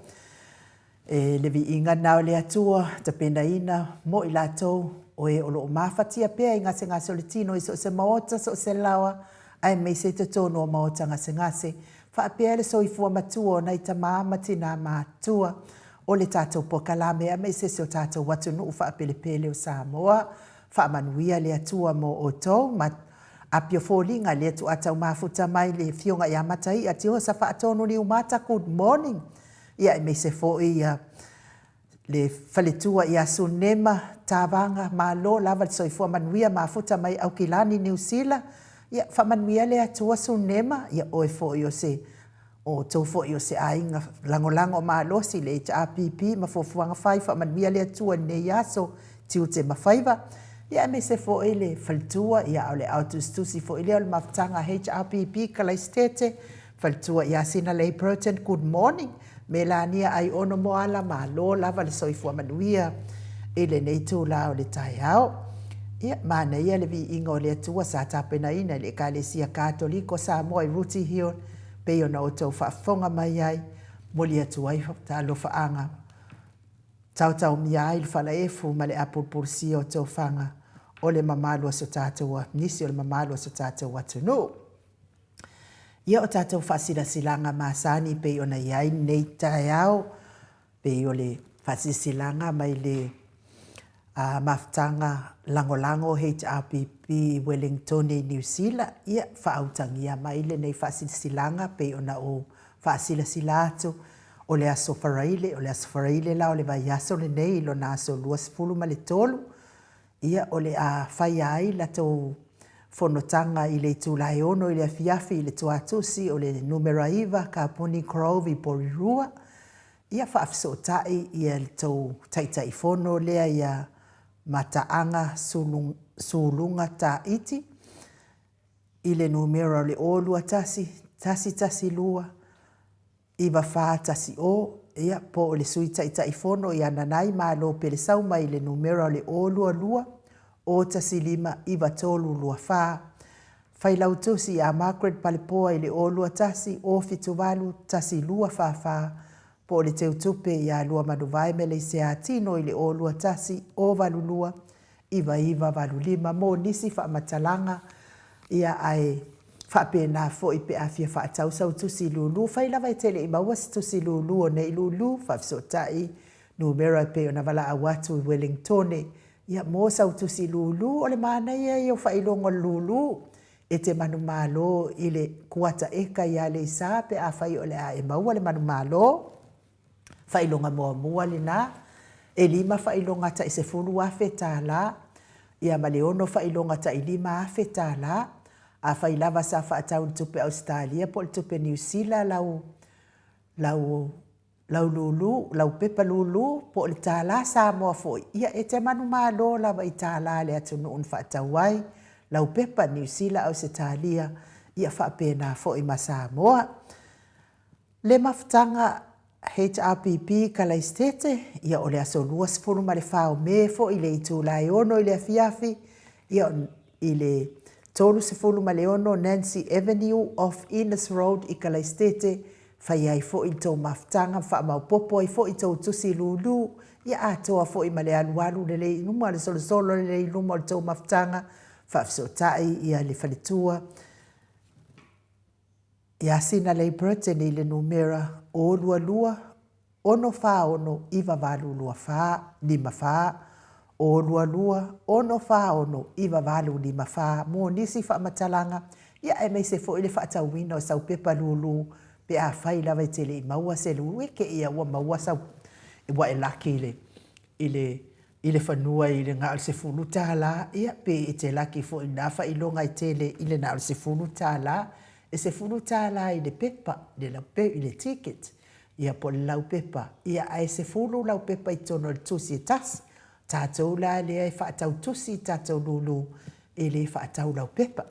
E le viiga lena o le Atua, tapenaina mo i latou o e o lo o mafatia pea i gasegase o le tino i so o se maota, so o se laoa, aemaise i totonu o maota gasegase, faapea le soifua matua o nai tama ma tina matutua o le tatou polokalame aemaise si o tatou atunuu faapelepele o Samoa. Faamanuia le Atua mo outou ma api o foliga lea tuaa tau mafuta mai le Afioga ia Mataia Tiosa Faatonu Niumata, good morning. Ia aemaise foi ia le faletua ia Sunema Tavaga, malo lava le soifua manuia mafuta mai Aukilani Niu Sila. Ia faamanuia le Atua Sunema, ia oe foi o se o outou foi o se aiga lagolago malosi i le HRPP ma fuafuaga fai, faamanuia le Atua i lenei aso, tiute ma faiva. Ia aemaise foi le faletua, ia a o le ao tusitusi foi lea o le mafutaga HRPP Kalaisitete, Faletua ia Sinalei Burton, good morning. Melania Aiono Moala, malo lava le soifua manuia i lenei itula o le taeao. Ia, manaia le viiga o le Atua sa tapenaina e le Ekalesia Katoliko Samoa i Rooty Hill, pei ona outou faafofoga mai ai, momoli atu ai talofaaga taotaomia ai le falaefu ma le apulupulusia o tofaga o le mamalu o so tatou, nisi o le mamalu o so tatou atunuu. Ia o tatou faasilasilaga masani pei ona i ai lenei taeao, pei o le faasilasilaga mai le mafutaga lagolago HRPP i Wellingtone i Niu Sila, ia faautagia mai lenei faasilasilaga pei ona ou faasilasila atu, o le Aso Faraile, o le Aso Faraile la o le vaiaso lenei i lona aso 23, Ia, o le a faia ai latou fonotaga i le itula e 6 i le afiafi i le Tuatusi o le numera 9, Kapuni Grove i Porirua. Ia, faafesootai ia le tou Taitaifono lea ia Mataaga Suluga Taiti i le numera o le 021 112 9410, ia, po o le Sui Taitaifono ia Nanai Malo Pelesau mai le numera o le 022 015 9324. Failautusi ia Margaret Palepoa i le 021 078 1244, po o le Teutupe ia Luamanuvae Meleisea Tino i le 021 082 9985 mo nisi faamatalaga, ia ae faapena foi pe a fia faatau sau tusi lulu, fai lava e te le i maua se tusi lulu o nei lulu, faafesootai numera e pei ona valaau atu i Welingtone, ia mo sau tusi lulu, o le manaia ia o faailoga o le lulu, e te manumalo i le kuata eka i Aleisa pe afai o le a e maua le manumalo. Faailoga muamua lena, e lima faailoga tai $10,000, ia ma le ono faailoga tai $5,000. Afai lava sa faatau i le tupe Ausetalia po o le tupe Niu Sila lau, lau, lau lulu, lau pepa lulu po o le tālā Samoa foi, ia e te manumalo lava i tālā a le atunuu na faatau ai lau pepa Niu Sila, Ausetalia, ia faapena foi ma Samoa. Le mafutaga HRPP Kalaisitete, ia o le aso 24 o Me foi i le itula e 6 i le afiafi, ia i le 36 Nancy Avenue off Innes Road i Kalaisitete, fai ai foi le tou mafutaga ma faamaopopo ai foi tou tusi lulu, ia atoa foi ma le alualu lelei i luma, le solosolo lelei i luma o le tou mafutaga, faafesootai ia le faletua. Ia Sinalei Burton i le numera 022 646 9824 54, 022 646 9854 mo nisi faamatalaga, ia aemaise foi le faatauina o sau pepa lulu pe afai lava e te le i maua se lulu, e te ia ua maua sau, ua e laki i le, i le i le fanua i le na o le $10, ia pe e te laki foi i lena faailoga e tele i le na o le $10, e $10 i le pepa, i le laupe, i le ticket. Ia po o le laupepa, ia ae 10 laupepa i totonu o le tusi e tasi. Tatou la lea e faatau tusi i tatou lulu e le faatau laupepa.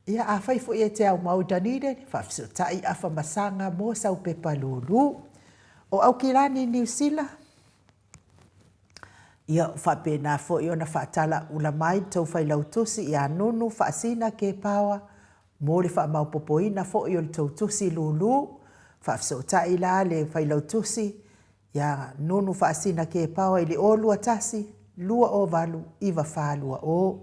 Ia afai foi e te aumau i Dunedin, faafesootai afa ma saga mo sau pepa lulu. O Aukilani Niu Sila, ia faapena foi ona faatalaula mai le tou failautusi ia Nunu Faasina Kepaoa mo le faamaopopoina foi o le tou tusi lulu. Faafesootai la le failautusi ia Nunu Faasina Kepaoa i le 021 208 9420.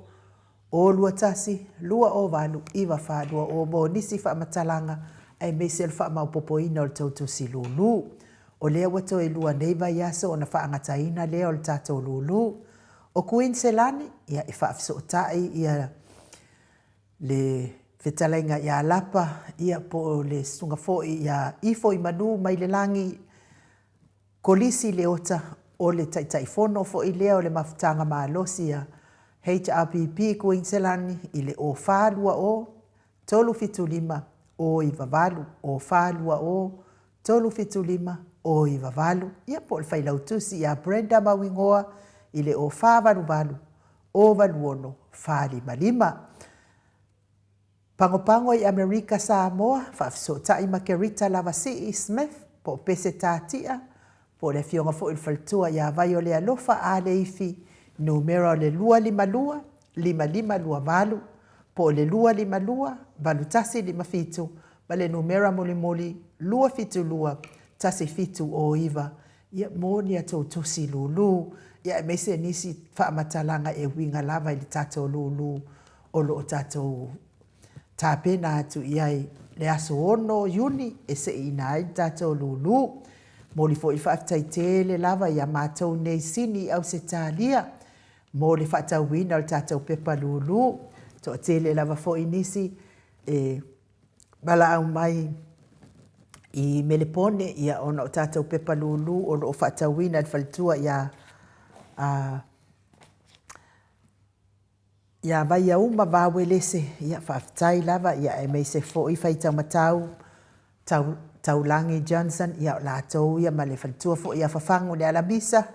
021 208 9420 mo nisi faamatalaga aemaise o le faamaopopoina o le tou tusi lulu. O lea ua toe 2 nei vaiaso ona faagataina lea o le tatou lulu. O Kuiniselani, ia e faafesootai ia le fetalaiga ia Lapa, ia po o le susuga foi ia Ifo i Manu mai le lagi, Kolisi Leota, o le Taitaifono foi lea o le Mafutaga Malosi a HRPP Kuiniselani i le 0420 375 098, 0420 375 098, ia po o le Failautusi ia Brenda Mauigoa i le 0488 086 455. Pagopago i Amerika Samoa, faafesootai ma Kerita Lavasii Smith po o Pese Tatia, po o le afioga foi i le faletua ia Vaiolealofa Aleifi, numera o le 252 5528, po o le 252 8157 ma le numera mulimuli 272 1709, ia mo ni a tou tusi lulu, ia aemaise nisi faamatalaga e uiga lava i le tatou lulu o lo o tatou tapena atu i ai le aso 6 Iuni e seiina ai le tatou lulu. Momoli foi le faafetai tele lava ia matou nei Sini i Ausetalia mo le faatauina o le tatou pepa lulu. Toatele lava foi nisi e valaau mai i Melepone ia ona o tatou pepa lulu o lo o faatauina e le faletua ia Ia Vaiauma Vauelese, ia faafetai lava, ia aemaise foi Faitaumatau Tau, Taulagi Johnson, ia o latou ia ma le faletua foi ia Fafagu i le Alamisa,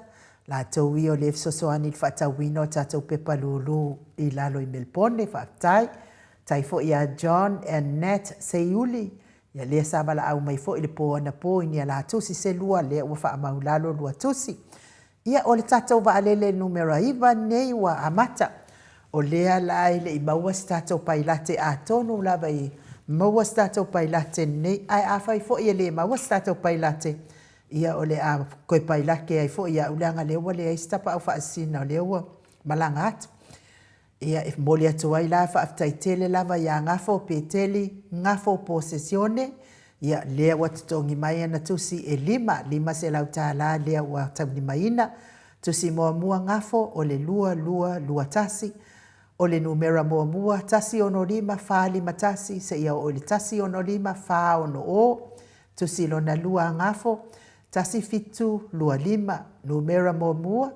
latou ia o lea e fesoasoani i le faatauina o tatou pepa lulu i lalo i Melbourne, faafetai. Faafetai foi ia John and Nat Seiuli, ia lea sa valaau mai foi i le po anapo i ni a la tusi se lua, lea ua faamau i lalo lua tusi. Ia, o le tatou vaalele numera 9 lenei ua amata. O lea la e le i maua se tatou pailate, atonu lava e maua se tatou pailate lenei, ae afai foi e le maua se tatou pailate, ia o le a toe pailate ai foi au leaga o lea ua leai se tapaau faasisina o lea ua malaga atu. Ia, e momoli atu ai la faafetai tele lava ia Gafo Peteli Gafo Posesione, ia, lea ua totogi mai ana tusi e lima, $500 lea ua taulimaina. Tusi muamua Gafo o le 2221, o le numera muamua 165451 seia oo i le 165460. Tusi lona lua a Gafo, 1725, numera muamua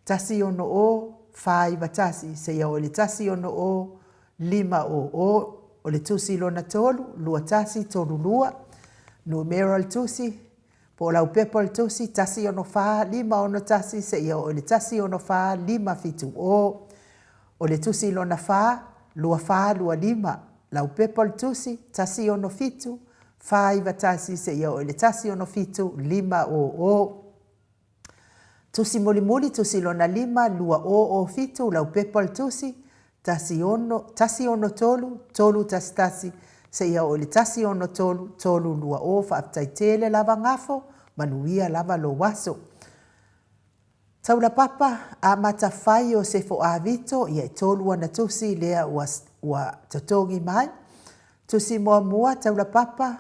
160491 seia oo i le 160500. O le tusi lona tolu, 2132, numera o le tusi, po o laupepa o le tusi, 164561 seia oo i le 164570. O le tusi lona fa, 2425, laupepa o le tusi, 167491 seia oo i le 167500. Tusi mulimuli, tusi lona 5, 2007, laupepa o le tusi, 1 1 6 3 3 1 1, seia oo i le 1 6 3 3 2 0. Faafetai tele lava Gafo, manuia lava lou aso. Taulapapa, amata fai o Sefo Avito, ia e tolu ana tusi lea ua, ua totogi mai. Tusi muamua, Taulapapa,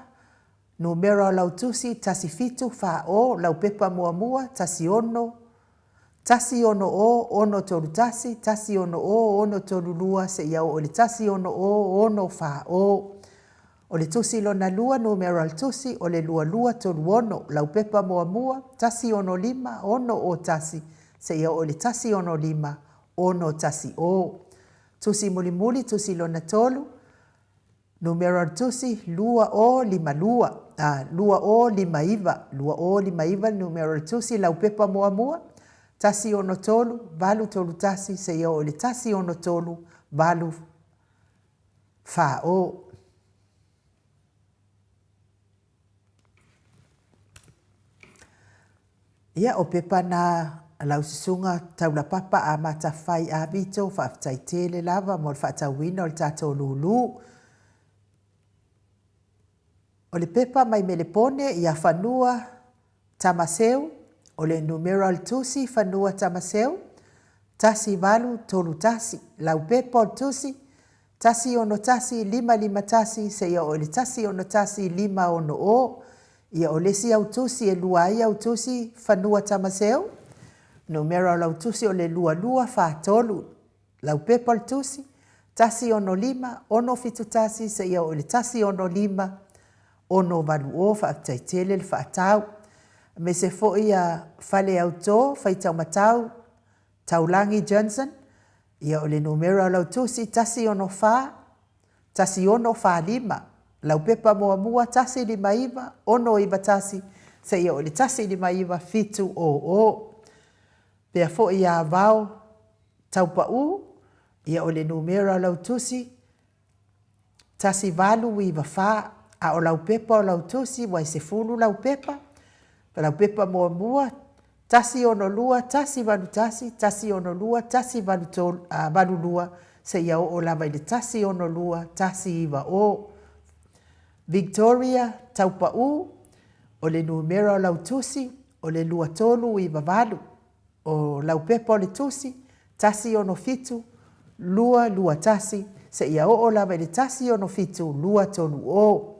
Numera o lau tusi, 1740, lau pepa muamua, 16, 160631, 160632 seia oo i le 160640. O le tusi lona lua, numera o le tusi, o le 2236, lau pepa muamua, 165601 seia oo i le 165610. Tusi mulimuli, tusi lona tolu, Numera o le tusi, 2052. 2059, 2059 le numera o le tusi, laupepa muamua, 163 831 seia oo i le 163 8 40. Ia, o pepa na lau susuga Taulapapa Amata Fai Avito, faafetai tele lava mo le faatauina o le tatou lulu. O le pepa mai Melepone ia Fanua Tamaseu, o le numera o le tusi Fanua Tamaseu, 1831, laupepa o le tusi, 161 551 seia oo i le 161 560. Ia o le isi au tusi e lua ai au tusi Fanua Tamaseu, numera o lau tusi o le 2243, laupepa o le tusi, 165 671 seia oo i le 165 680. Faafetai tele le faatau. Aemaise foi ia Faleautō Faitaumatau Taulagi Johnson, ia o le numera o lau tusi 164 1645, laupepa muamua 159 691 seia oo i le 159 700. Pea foi ia Vao Taupaū, ia o le numera o lau tusi 1894, a o lau pepa o lau tusi ua e 10 lau pepa, lau pepa muamua 162 181 162 182 seia oo lava i le 162 190. Victoria Taupaū, o le numera o lau tusi o le 2398. O lau pepa o le tusi, 167 221, seia oo lava i le 167 230.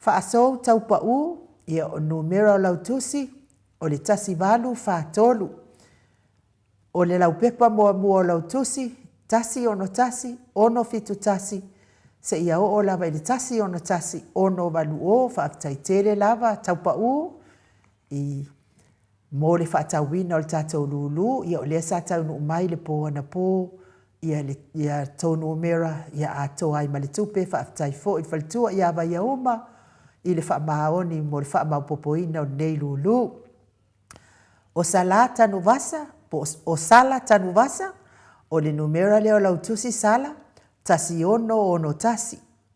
Faasou tau pau, ia o numera o lau tusi, o le 1843. O le laupepa muamua o lau tusi, 161 671, seia oo lava i le 161 680. Faafetai tele lava tau pau i mo le faatauina o le tatou lulu, ia o lea sa taunuu mai le po anapo ia le ia tou numera ia atoa ai ma le tupe. Faafetai foi i le faletua ia Vaiauma i le faamaoni mo le faamaopopoina o lenei lulu. O Sala Tanuvasa, po o Sala Tanuvasa, o le numera lea o lau tusi Sala, 1661.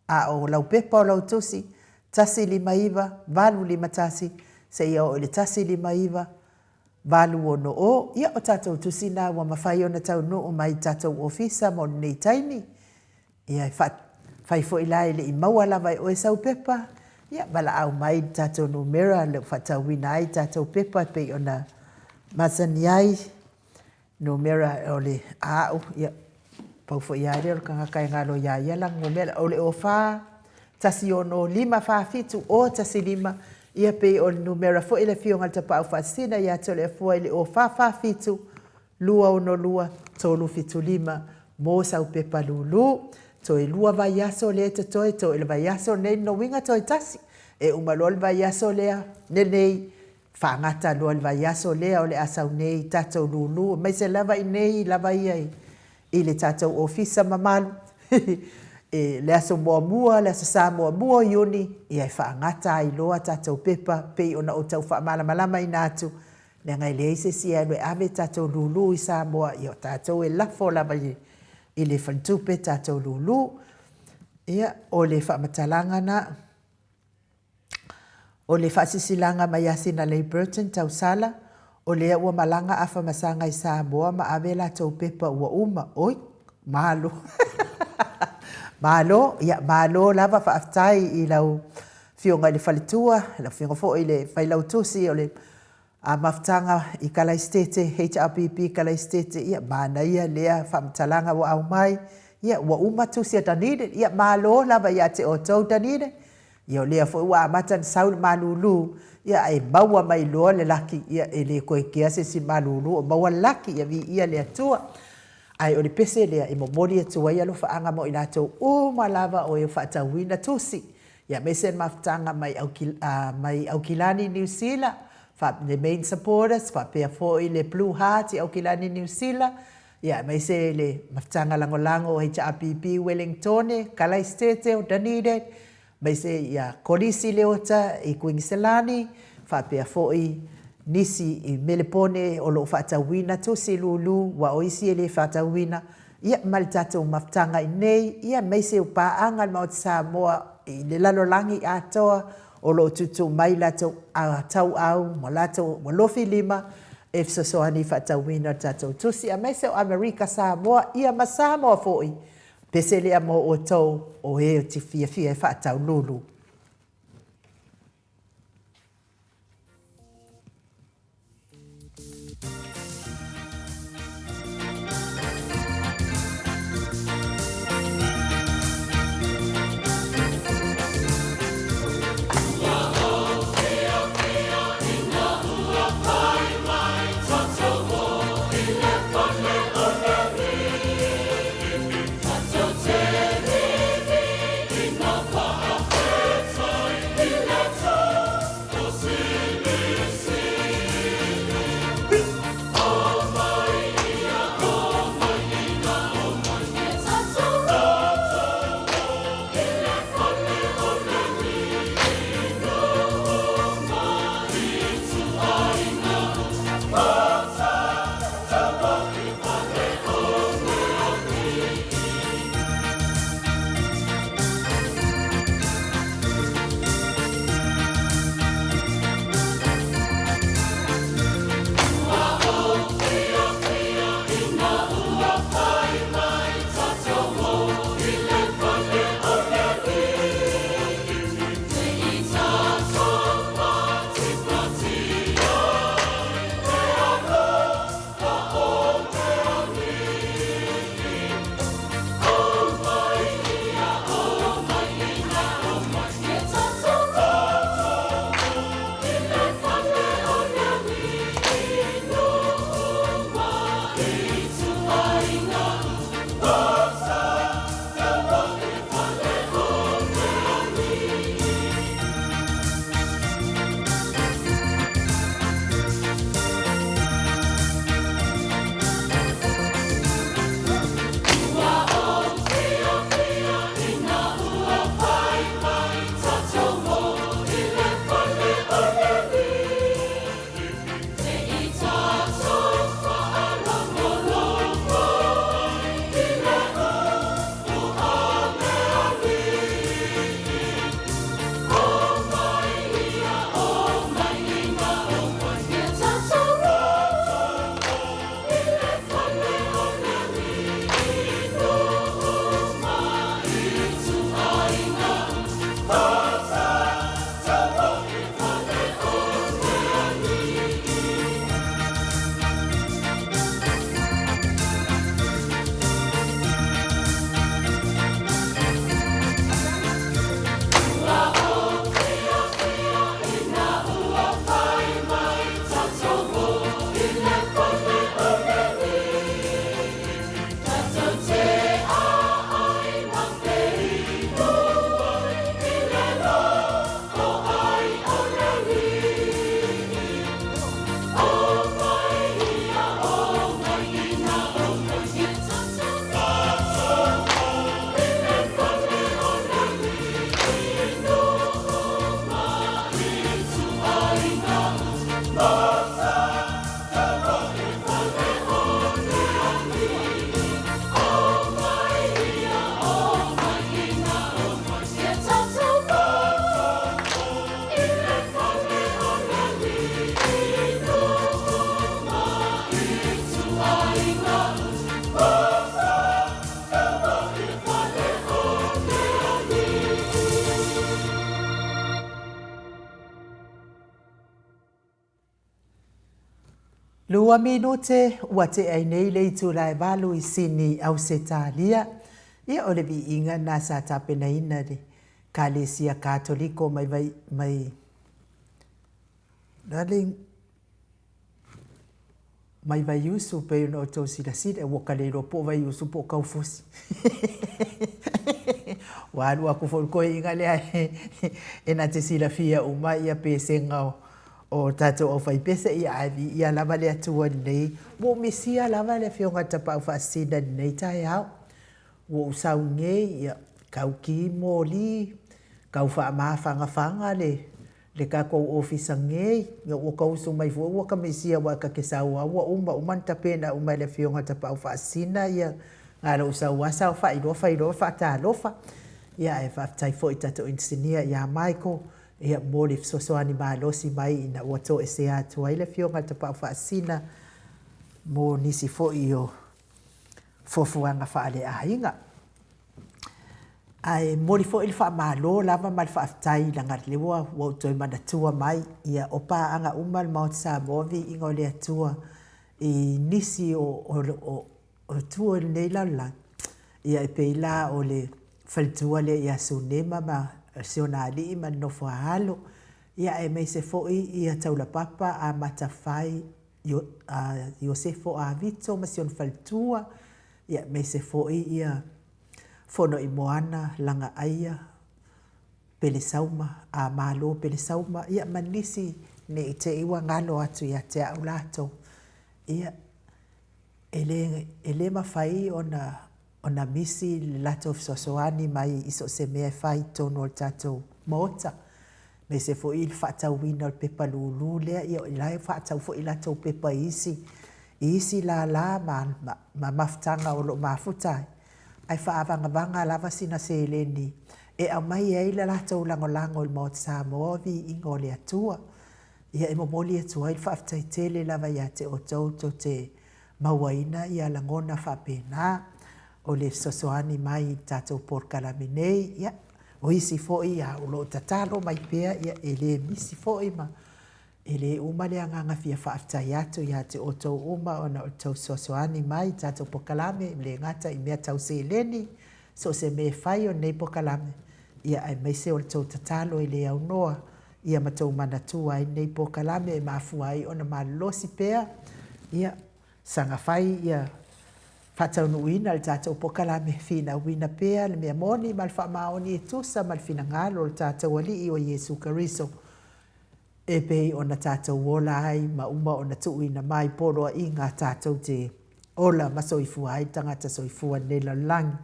A o lau pepa o lau tusi, 159 851 seia oo i le 159 860. Ia, o tatou tusi na ua mafai ona taunuu mai i tatou ofisa mo lenei taimi. Ia, e fai foi la e le i maua lava e oe sau pepa, ia, valaau mai i le tatou numera o lo o faatauina ai tatou pepa e pei ona masani ai. Numera o le a au, ia, pau foi lava lea o le tagata e galo iā ia lana numera, o le 04 16 5 4 7 0 1 5, ia pei o le numera foi a le Afioga i le Tapaau Faasisina ia Toleafua i le 04 4 7 2 6 2 3 7 5 mo sau pepa lūlū. Toe lua vaiaso lea e totoe, toe o le vaiaso lenei lona uiga toe tasi. E uma loa le vaiaso lea lenei, Faagata loa le vaiaso lea o le a sau nei tatou lulu aemaise lava i nei lava ia i le tatou ofisa mamalu e le aso muamua le aso Sa muamua o Iuni ia e faagata ai loa tatou pepa pei ona ou tau faamalamalamaina atu leaga e leai se isi e alu e ave tatou lulu i Samoa ia o tatou e lafo lava i le faletupe tatou lulu. Ia o le faamatalaga na. O le faasisilaga mai a Sinalei Burton Tausala, o lea ua malaga Afamasaga i Samoa ma ave latou pepa ua uma. Oi! Malo! Malo! Ia, malo lava faafetai i lau Afioga i le Faletua, lau Afioga foi i le Failautusi o le Mafutaga i Kalaisitete, HRPP Kalaisitete, ia, manaia lea faamatalaga ua aumai. Ia, ua uma tusi a Dunedin. Ia, malo lava ia te outou Dunedin. Ia, o lea foi ua amata ona sau le malulu, ia, ae maua mai loa le laki, ia, e le toe kea se isi malulu o maua le laki, ia viia le Atua. Ae o le pese lea e momoli atu ai alofaaga mo i latou uma lava o e faatauina tusi, ia aemaise le mafutaga mai mai Aukilani Niu Sila, le main supporters, faapea foi le Blue Heart i Aukilani Niu Sila, ia aemaise le mafutaga lagolago o HRPP Wellingtone, Kalaisitete o Dunedin. Aemaise ia Kolisi Leota i Kuiniselani, faapea foi nisi i Melepone o lo o faatauina tusi lulu, aua o isi e le faatauina, ia ma le tatou mafutaga i inei, ia aemaise o paaga a le Maota Samoa i le lalolagi atoa o lo o tuutuu mai latou tauau ma latou ua lofi lima e fesoasoani i le faatauina o le tatou tusi, aemaise o Amerika Samoa, ia ma Samoa foi. Pese lea mo outou o e te fiafia e faatau lulu. Lua minute ua tea ai nei le itula e valu i Sini, Ausetalia. Ia o le viiga na sa tapenaina le Kalesia Katoliko mai vai mai le mai Vaiusu pei ona outou silasila, ua ka le iloa po o Vaiusu po o Kaufusi. Ua alu aku foi le koiina lea e na te silafia uma ia pesega o o tatou aufaipese, ia ae viia lava le Atua i lenei, ua ou misia lava le Afioga i le Tapaau Faasisina i lenei taeao. Ua ou sau nei, ia, kau ki moli, Tau faamafangafaga le le tatou ofisa nei, ia ua ta usu mai foi ua ta misia aua ta te sau lava ua uma uma ona tapena uma e le Afioga ia Tapaau Faasisina ia na o lou sau lava saofai loa fai loa faatalofa. Ia ae faafetai foi i le tatou Inisinia ia Michael ia mo le fesoasoani malosi mai ina ua toesea atu ai le Afioga ia Tapaau Faasisina mo nisi foi o fuafuaga faaleaiga. Ae momoli foi le faamalo lava ma le faafetai leaga o lea ua ou toe manatua mai, ia o paaga uma a le Maota Samoa viiga o le Atua i nisi o itu o lenei lalolagi, ia e pei la o le faletua lea ia Sunema ma si ona alii ma le nofo a alo, ia aemaise foi ia Taulapapa Amata Fai Iosefo Avito ma si ona faletua, ia aemaise foi ia Fonoimoana Lagaaia Pelesauma, a Malo Pelesauma, ia ma nisi ne i te i ua galo atu ia te au latou. Ia, e le, e le mafai ona, ona misi le latou fesoasoani mai i so o se mea e fai i totonu o le tatou Maota, aemaise foi le faatauina o le pepa lulu lea, ia o la e faatau foi latou pepa i isi, i isi lala ma, ma mafutaga o lo o mafuta ai, ae faavagavaga lava sina seleni e aumai ai le latou lagolago i le Maota Samoa, viiga o le Atua. Ia e momoli atu ai le faafetai tele lava ia te outou tou te mauaina ia lagona faapena o le fesoasoani mai i le tatou polokalame nei. Ia, o isi foi o lo o tatalo mai pea, ia e le misi foi ma e le uma le agaga fia faafetai atu ia te outou uma ona o le tou fesoasoani mai i le tatou polokalame, e le gata i mea tau seleni, so o se mea e fai o lenei polokalame, ia aemaise o le tou tatalo e le aunoa ia ma tou manatua ai lenei polokalame e mafua ai ona malolosi pea, ia saga fai ia faataunuuina le tatou polokalame, finauina pea le mea moni ma le faamaoni e tusa ma le finagalo o le tatou Alii o Iesu Keriso, e pei ona tatou ola ai ma uma ona tuuina mai poloaiga tatou te ola ma soifua ai le tagata soifua i lenei lalolagi,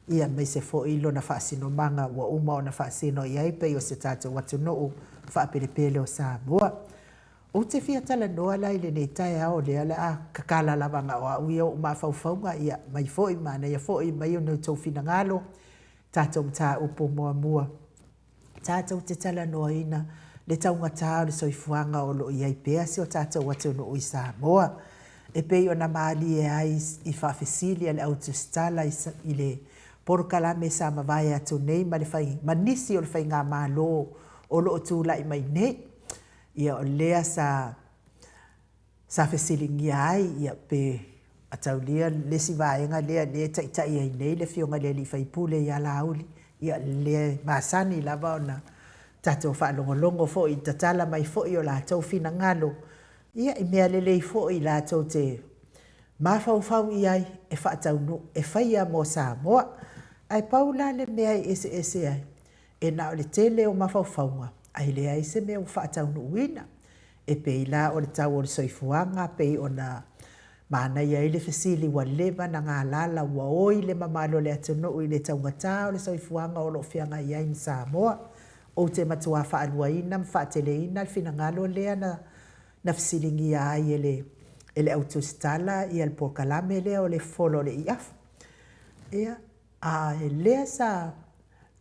ia aemaise foi lona faasinomaga ua uma ona faasino i ai pei o se tatou atunuu faapelepele o Samoa. Ou te fia talanoa la i lenei taeao o lea o le a tatala lava na o au ia ou mafaufauga, ia mai foi manaia foi mai ona outou finagalo tatou mataupu muamua. Tatou te talanoaina le taugata o le soifuaga o lo o i ai pea si o tatou atunuu i Samoa. E pei ona malie ai i faafesili a le Au Tusitala i le polokalame sa mavae atu nei ma le fai, ma nisi o le faigamalo o lo o tulai mai nei. Ia o lea sa Sa fesiligia ai ia pe ataulia le isi vaega lea lea e taitai ai nei le Afioga i le alii faipule ia Laauli, ia lea e masani lava ona tatou faalogologo foi i tatala mai foi o latou finagalo, ia i mea lelei foi latou te mafaufau i ai e faataunuu, e faia mo Samoa. Ae pau la le mea e eseese ai, E na o le tele o mafaufauga ae leai se mea ua faataunuuina. E pei la o le tau o le soifuaga pei ona manaia ai le fesili ua leva na galala ua oi le mamalu o le atunuu i le taugata o le soifuaga o lo o feagai ai ma Samoa. Ou te matua faaluaina ma faateleina le finagalo lea na na fesiligia ai e le e le au tusitala ia le polokalame lea o le folo o le iafu. Ia, A lea sa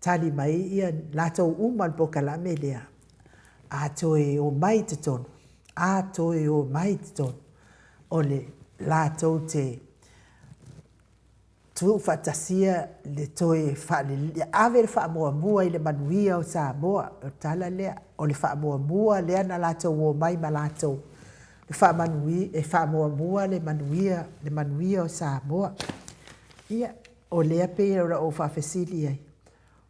tali mai ia latou uma le polokalame lea, a toe omai i totonu, a toe omai i totonu, o le latou te tuufaatasia le toe faalele, ave le faamuamua i le manuia o Samoa. O le tala lea, o le faamuamua lea na latou omai ma latou e faamanuia, e faamuamua le manuia, le manuia o Samoa. Ia, o lea pei ona ou faafesili ai,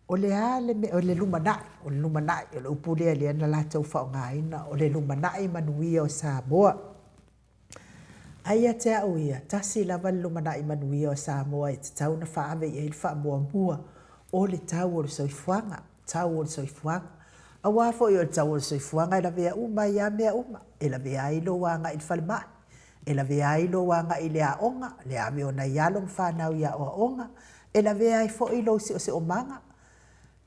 o le a le mea, o le lumanai, o le lumanai, o le upu lea lea na latou faaaogaina, o le lumanai manuia o Samoa. Ae ia te au ia, tasi lava le lumanai manuia o Samoa e tatau ona faaave i ai le faamuamua, o le tau o le soifuaga, tau o le soifuaga. Aua foi o le tau o le soifuaga e lavea uma ai lava mea uma, e lavea ai lou agai i le falemai, E lavea ai lou agai i le aoga, le ave o nai alo ma fanau i aoaoga, e lavea ai foi lou siosiomaga.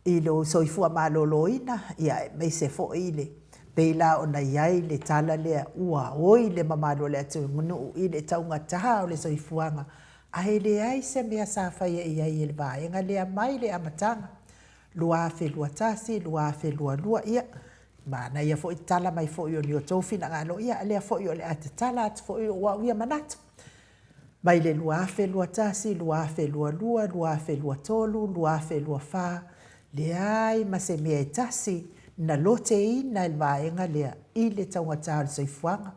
i lou soifua maloloina, ia aemaise foi le pei la ona i ai le tala lea ua oi le mamalu o le atunuu i le taugata o le soifuaga, ae leai se mea sa faia i ai e le vaega lea mai le amataga 2021, 2022, ia manaia foi tala mai foi o ni outou finagalo, ia lea foi o le a tatala atu foi o au ia manatu. Mai le 2021, 2022, 2023, 2024, leai ma se mea e tasi na loteina e le vaega lea i le taugata o le soifuaga.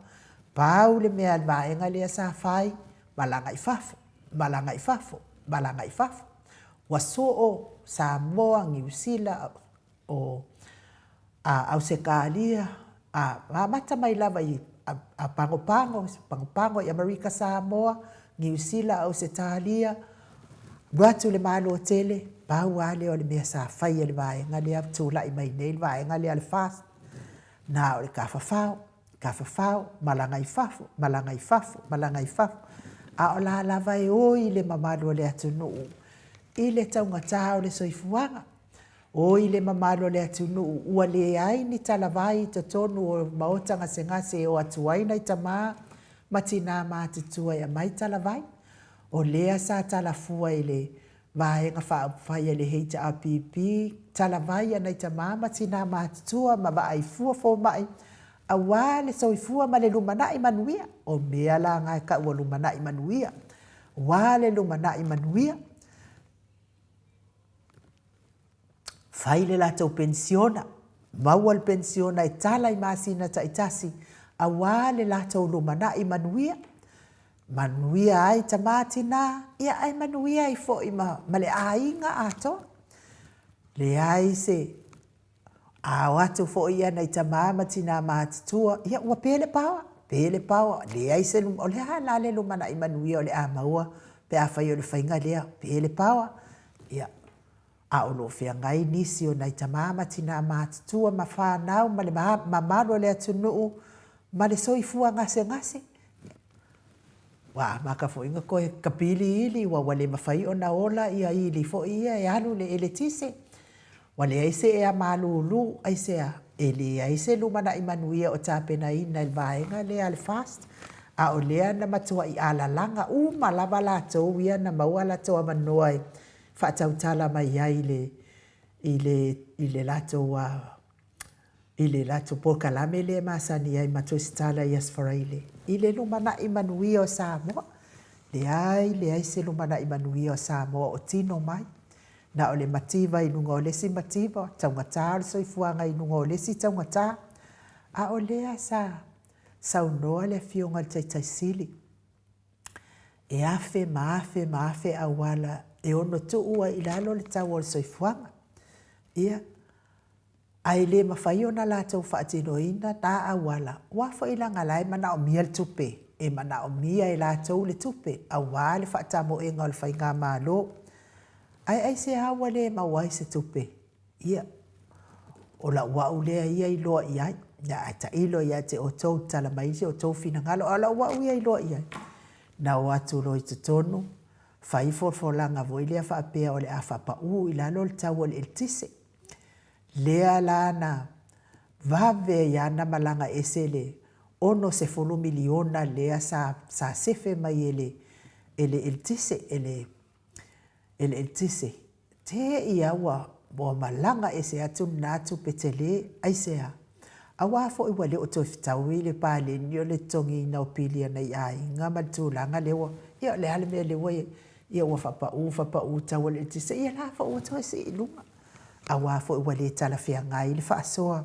Pau le mea a le vaega lea sa fai, malaga i fafo, malaga i fafo, malaga i fafo. Ua soo Samoa, Niu Sila, o Ausetalia, a amata mai lava i Pagopago, Pagopago i Amerika Samoa, Niu Sila, Ausetalia, alu atu i le Malo tele, pau lava lea o le mea sa fai e le vaega lea, tulai mai nei le vaega lea a le FAST, na o le tafafao, tafafao, malaga i fafo, malaga i fafo, malaga i fafo, a o la lava e oi le mamalu o le atunuu i le taugata o le soifuaga. Oi le mamalu o le atunuu, ua leai ni talavai i totonu o maota gasegase e o atu ai nai tama ma tina matutua e aumai talavai. O lea sa talafua i le Vaega Faaupufai a le HRPP talavai a nai tama ma tina matutua ma vaai fua fomai aua le soifua ma le lumanai manuia. O mea la na e tau o lumanai manuia, aua le lumanai manuia. Fai le latou penisiona, maua le penisiona e tala i masina taitasi aua le latou lumanai manuia. Manuia ai tama tina, ia ae manuia ai foi ma, ma le aiga atoa. Leai se A o atu foi ia nai tama ma tina matutua, ia ua pe le paoa, pe le paoa, leai se o le a la le lumanai manuia o le a maua pe afai o le faiga lea, pe le paoa. Ia, a o lo o feagai nisi o nai tama ma tina matutua ma fanau ma le mamalu o le atunuu ma le soifua gasegase, Ua amata foi ona toe tapili ili ua ua le mafai ona ola ia ili foi ia e alu i le eletise. Ua leai se ea malulu, aisea? E leai se lumanai manuia o tapenaina i le vaega lea a le FAST, a o lea na matuai alalaga uma lava latou ia na maua latou avanoa e faatautala mai ai i le i le i le latou i le latou polokalame lea e masani ai ma Tusitala i Aso Faraile, i le lumanai manuia o Samoa. Leai, leai se lumanai manuia o Samoa o tino mai. Na o le mativa i luga o le isi mativa, taugata o le soifuaga i luga o le isi taugata. A o lea sa saunoa le Afioga i le Taitai Sili, e afe ma afe ma afe auala e ono tuu ai i lalo le tau o le soifuaga. Ia, ae le mafai ona latou faatinoina na auala, aua foi leaga la e manaomia le tupe, e manaomia e latou le tupe aua le faatamoega o le faigamalo. Ae aisea ua le maua ai se tupe? Ia, o lau au lea ia iloa i ai, ae tailo ia te outou, tala mai se outou finagalo, a o lau au ia iloa i ai, na o atu loa i totonu, fai folafolaga foi lea faapea o le a faapau i lalo le tau o le eletise. Lea la na vave ai lava na malaga ese le $60 miliona lea sa sa sefe mai e le e le eletise e le e le eletise. Te i lava ua ua malaga ese atu lena tupe tele. Aisea? Aua foi ua le o toe fetaui le paleni o le totogiina o pili a nai aiga ma le tulaga lea ua, ia o le a le mea lea ua i ai? Ia ua faapau faapau tau o le eletise, ia la foi ua toe sii i luga. Aua foi ua le talafeagai le faasoa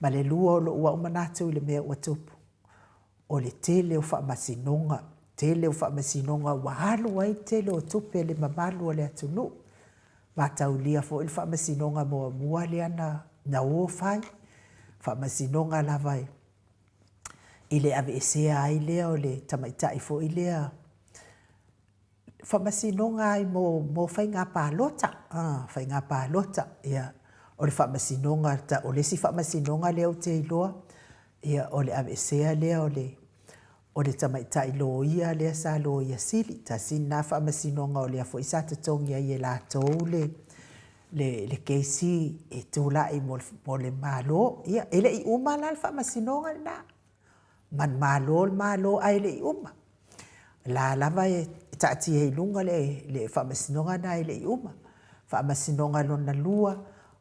ma le lua o lou au manatu i le mea ua tupu, o le tele o faamasinoga, tele o faamasinoga ua alu ai le tele o tupe a le mamalu o le atunuu. Mataulia foi le faamasinoga muamua lea na na o fai, faamasinoga lava i le aveesea ai lea o le tamaitai foi lea faamasinoga ai mo, mo faiga palota, ah, faiga palota, ia, o le faamasinoga, o le isi faamasinoga lea ou te iloa, ia, o le aveesea lea o le, o le tamaitai loia lea sa loia sili, tasi lena faamasinoga o lea foi sa totogi ai e latou le, le, le kesi e tulai mo le, mo le Malo. Ia, e le i uma la le faamasinoga lena. Manumalo le Malo ae le i uma. La lava e taatia i luga le, le faamasinoga lena e le i uma. Faamasinoga lona lua,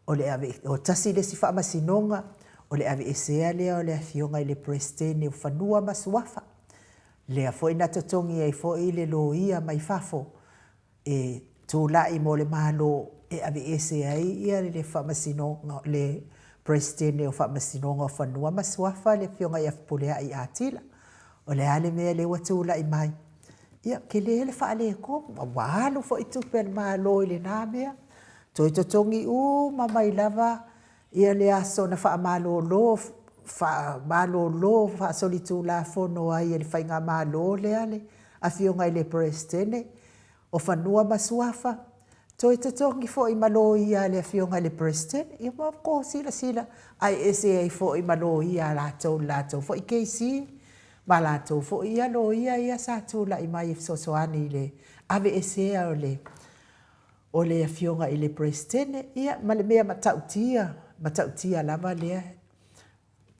o le ave, o tasi le isi faamasinoga, o le aveesea lea o le Afioga i le Peresetene o Fanua ma Suafa. Lea foi na totogi ai foi le loia mai fafo e tulai mo le Malo e aveese ai ia le Faamasinoga, le Peresetene o Faamasinoga o Fanua ma Suafa le Afioga ia Fepuleai Atila. O le a le mea lea ua tulai mai? Ia, tele le faaletonu, ua alu foi tupe a le Malo i lena mea, toe totogi uma mai lava ia le aso na faamalolo, faamalolo faasolitulafono ai e le Faigamalo lea le Afioga i le Peresetene o Fanua ma Suafa, toe totogi foi ma loia a le Afioga i le Peresetene. Ia ua outou silasila, ae ese ai foi ma loia a latou i le latou foi kesi ma latou foi ia loia ia sa tulai mai e fesoasoani i le aveesea o le o le Afioga i le Peresetene, ia ma le mea matautia, matautia lava lea,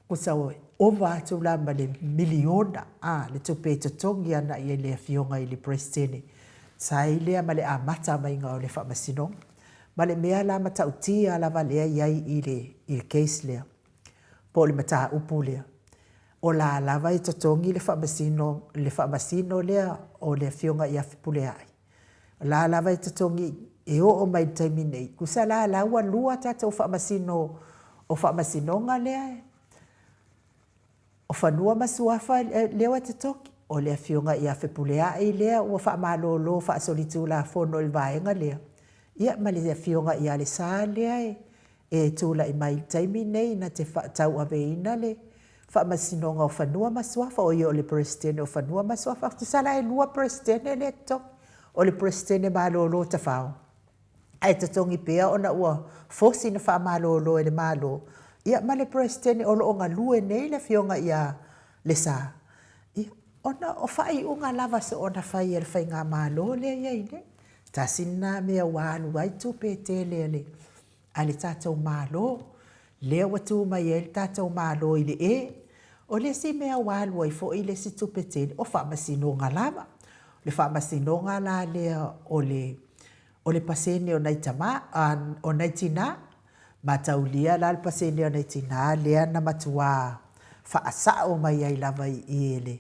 tusa ua ova atu la ma le miliona a le tupe e totogi ana i le Afioga i le Peresetene, sa ai lea ma le amata maiga o le faamasinoga. Ma le mea la matautia lava lea i ai i le, i le case lea, po o le mataupu lea, o la lava e totogi le faamasino, le faamasino lea o le Afioga ia Fepuleai, O la lava e totogi e oo mai i le taimi nei, tusa la la ua lua tatou faamasino o faamasinoga lea o fanua ma suafa lea ua totogi. O le afioga ia Fepuleai lea ua faamalolo faasolitulafono i le vaega lea, ia ma le afioga ia Lesa lea e tulai mai i le taimi nei na te tauaveina le Faamasinoga o Fanua ma Suafa, o ia o le Peresetene o Fanua ma Suafa. Tusa la e lua Peresetene lea e totogi, o le Peresetene malolo tafao, ae totogi pea ona ua fosi na faamalolo e le Malo, ia ma le Peresetene o lo o galue nei le Afioga ia Lesa, ia, ona o faaiuga lava soona fai e le Faigamalo lea e i ai nei. Tasi lena mea ua alu ai tupe tele a le a le tatou Malo, lea ua tu mai ai le tatou Malo i le e. O le isi mea ua alu ai foi le isi tupe tele, o faamasinoga lava. O le faamasinoga la lea o le, o le pasene o nai tama, o nai tina, mataulia la le pasene o nai tina lea na matua faasao mai ai lava i i e le,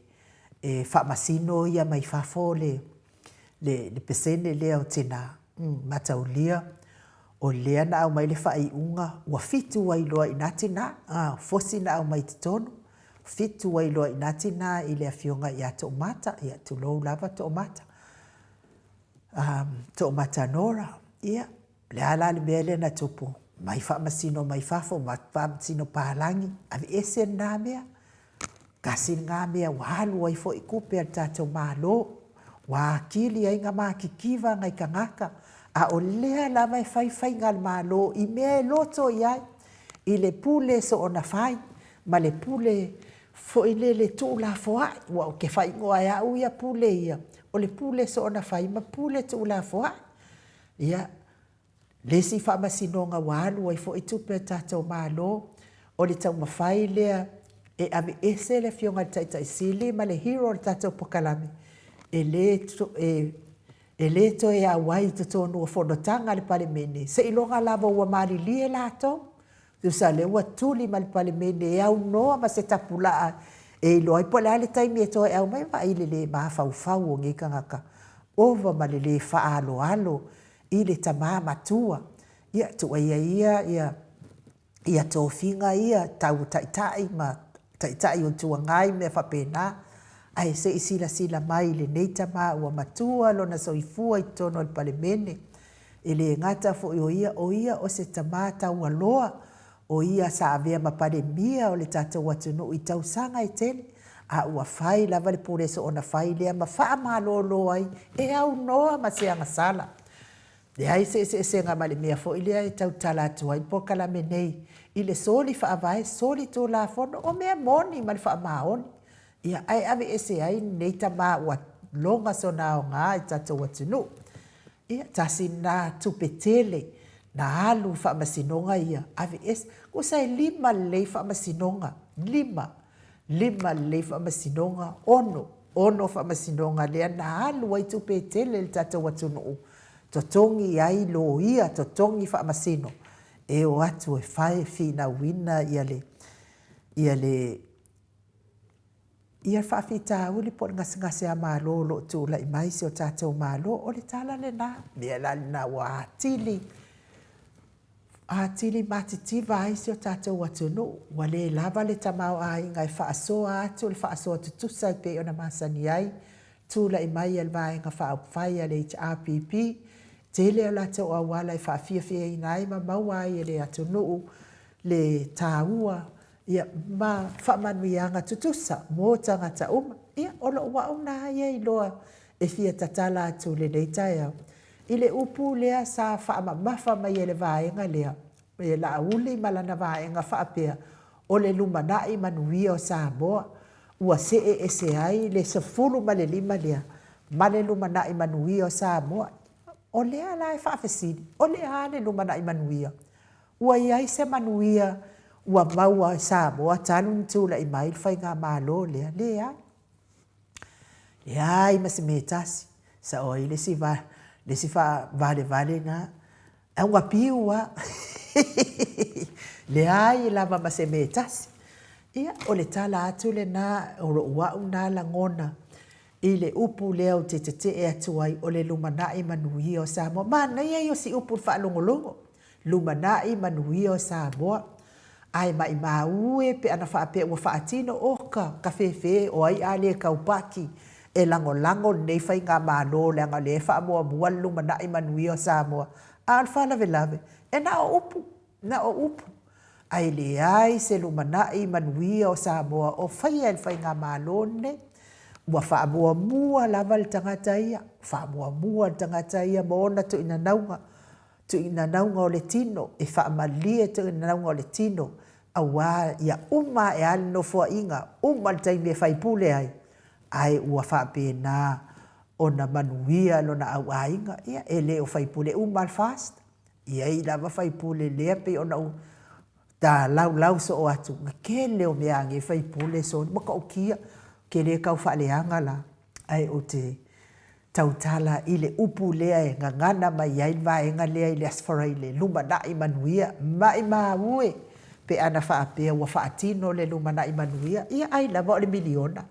e faamasino ia mai fafo le, le pasene lea o tina, mataulia, o lea na aumai le faaiuga ua fitu ai loa i ina tina, fosi na aumai i totonu, fitu ai loa i ina tina i le afioga ia Toomata, ia tulou lava Toomata, Toomata Nora, ia, o le a la le mea lea na tupu, mai faamasino mai fafo, faamasino palagi, aveese lena mea. Tasi lena mea ua alu ai foi tupe a le tatou Malo, ua atili ai na matitiva nai tagata, a o lea lava e fai faiga a le Malo i mea e loto i ai, i le pule soona fai ma le pule foi lele tuulafoai. Ua ou te faaigoa e au ia pule ia, o le pule soona fai ma pule tuulafoai. Ia, Le isi faamasinoga ua alu ai foi tupe a le tatou Malo, o le taumafai lea e aveese le Afioga i le Taitai Sili ma le hero o le tatou polokalame e le e le toe auai i totonu o fonotaga a le Palemene seiloga lava ua malilie latou. Tusa lea ua tuli ma le Palemene e aunoa ma se tapulaa e iloa ai po o le a le taimi e toe aumai. Vaai i le le mafaufau o nei tagata, ova ma le le faaaloalo i le tama matua, ia tuuaia ia ia ia tofiga ia tau taitai ma taitai o Itu Agai ma mea faapena, ae se i silasila mai i lenei tama ua matua lona soifua i totonu o le Palemene. E le gata foi o ia, o ia o se tama taualoa, o ia sa avea ma Palemia o le tatou atunuu i tausaga e tele, a ua fai lava le pule soona fai lea ma faamalolo ai e aunoa ma se agasala. Leai se eseesega ma le mea foi lea e tautala atu ai le polokalame nei i le soli faavae, soli tulafono, o mea moni ma le faamaoni. Ia, ae aveese ai lenei tama ua loga sona aoga i tatou atunuu. Ia, tasi lena tupe tele Na alu i faamasinoga ia, aveese, tusa e lima lelei faamasinoga, lima, lima lelei faamasinoga, ono, ono faamasinoga lea na alu ai tupe e tele i le tatou atunuu, totogi ai loia, totogi faamasino e o atu e fai, e finauina ia le, ia le, ia le faafitauli po o le gasegaseamalo o lo o tulai mai i si o tatou Malo. O le tala lena, o le mea la lena ua atili, atili matitiva ai si o tatou atunuu, ua le lava le tamaoaiga e faasoa atu le faasoa tutusa e pei ona masani ai, tulai mai a le Vaega Faaupufai a le HRPP, tele a latou auala e faafiafiaina ai ma maua ai e le atunuu le taua ia ma faamanuiaga tutusa mo tagata uma. Ia, o lou au lena ia iloa e fia tatala atu i lenei taeao i le upu lea sa faamamafa mai e le vaega lea, e Laauli ma lana vaega faapea, o le lumanai manuia o Samoa, ua see ese ai le 15 lea ma le lumanai manuia o Samoa. O lea la e faafesili, o le a le lumanai manuia? Ua i ai se manuia ua maua e Samoa talu ona tulai mai le faigamalo lea? Leai. Leai ma se mea e tasi. Sao ai le isi le isi faavalevale lena, augapiu lava. Leai lava ma se mea e tasi. Ia, o le tala atu lena, o lou au lena lagona i le upu lea ou te tetee atu ai, o le lumanai manuia o Samoa. Manaia ia o si upu i le faalogologo, lumanai manuia o Samoa. Ae maimau e pe ana faapea ua faatino, oka, ka fefe, o ai a le taupaki e lagolago lenei faigamalo leaga o lea e faamuamua le lumanai manuia o Samoa. A o le faalavelave, e na o upu, na o upu, ae leai se lumanai manuia o Samoa o faia e le faigamalo lenei. Ua faamuamua lava le tagata ia, faamuamua le tagata ia ma ona tuuinanauga, tuuinanauga o le tino, e faamalie tuuinanauga o le tino, aua ia uma ae lava le nofoaiga, uma le taimi e faipule ai, ae ua faapena ona manuia lona auaiga. Ia, e le o faipule uma lava le FAST, E i ai lava faipule lea pei ona ou talaulau soo atu, le tele o mea a nei faipule soni matautia, ou te le tau faaleaga la, ae ou te tautala i le upu lea e gagana mai ai le vaega lea i le Aso Faraile, lumanai manuia, maimau e pe ana faapea ua faatino le lumanai manuia, ia ai lava o le miliona,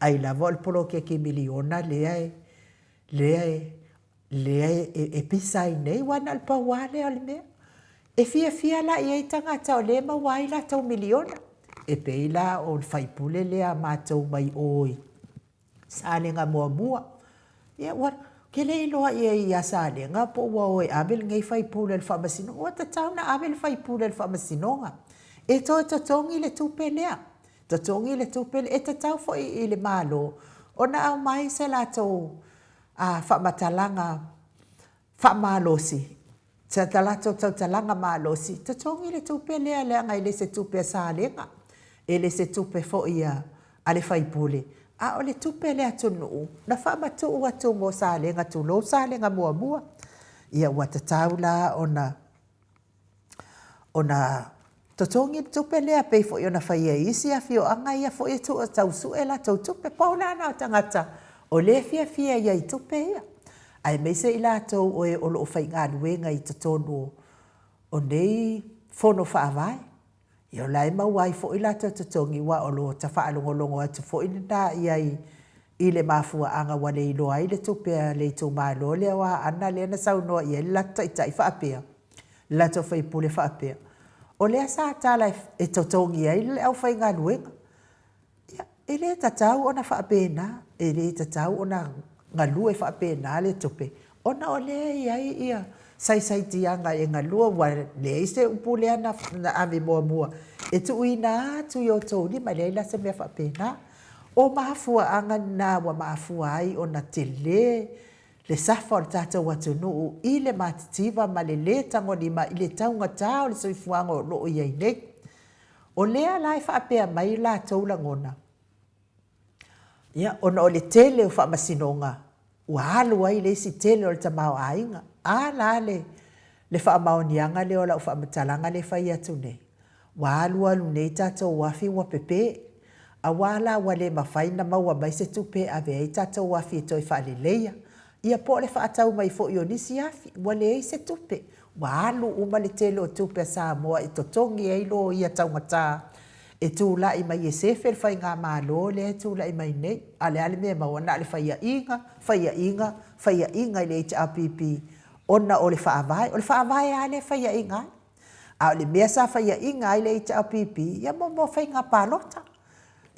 ai lava o le poloketi miliona lea e, lea e lea e pisa ai nei, aua na o le pau lava lea o le mea. E fiafia la i ai tagata o lea e maua ai latou miliona. E pei la o le faipule lea a matou mai o i Salega muamua. Ia ua, ou te le iloa i ai ia Salega po ua o e ave lenei faipule i le faamasinoga. Ua tatau ona ave le faipule i le faamasinoga e toe totogi le tupe lea. Totogi le tupe lea. E tatau foi i le Malo ona aumai se latou a faamatalaga faamalosi, sa ta latou tautalaga malosi, totogi le tupe lea leaga e le se tupe a Salega, e le se tupe foi a a le faipule, a o le tupe a le atunuu na faamatuu atu mo Salega, tulou Salega muamua. Ia ua tatau la ona ona totogi le tupe lea pei foi ona fai e isi afioaga ia foi e tau sue latou tupe. Pau la na o tagata o lea e fiafia i ai i tupe ia, aemaise i latou o e o lo o faigaluega i totonu o nei fono faavae. Ia o la e maua ai foi latou totogi aua o lo o faalogologo atu foi lena i ai i le mafuaaga ua le iloa ai le tupe a le itumalo lea o Aana lea na saunoa i ai le latou taitai faapea, le latou faipule faapea, o lea sa tala e totogi ai le aufaigaluega. Ia, e le tatau ona faapena, e le tatau ona galue faapena le tupe, ona o lea e i ai ia saisaitiaga e galue, ua leai se upu lea na ave muamua e tuuina atu i outou lima, e leai la se mea faapena. O mafuaaga na ua mafua ai ona tele le safa o le tatou atunuu i le matitiva ma le lē tagolima i le taugata o le soifuaga o lo o i ai nei. O lea la e faapea mai latou lagona, ia, ona o le tele o faamasinoga ua alu ai le isi tele o le tamaoaiga. A la le, Le faamaoniaga lea o lau faamatalaga lea e fai atu nei, ua alualu nei tatou afi ua pepe, aua la ua le mafai ona maua mai se tupe e ave ai tatou afi e toe faaleleia, ia po o le faatau mai foi o nisi afi, ua leai se tupe, ua alu uma le tele o tupe a Samoa e totogi ai loia taugata e tulai mai e sefe le faigamalo lea e tulai mai nei. A o le a le mea e maua? Na o le faiaina, faiaina, faiaina i le HRPP ona o le Faavae. O le Faavae lava lea e faiaina ai. A o le mea sa faiaina ai le HRPP, ia mo faiga palota.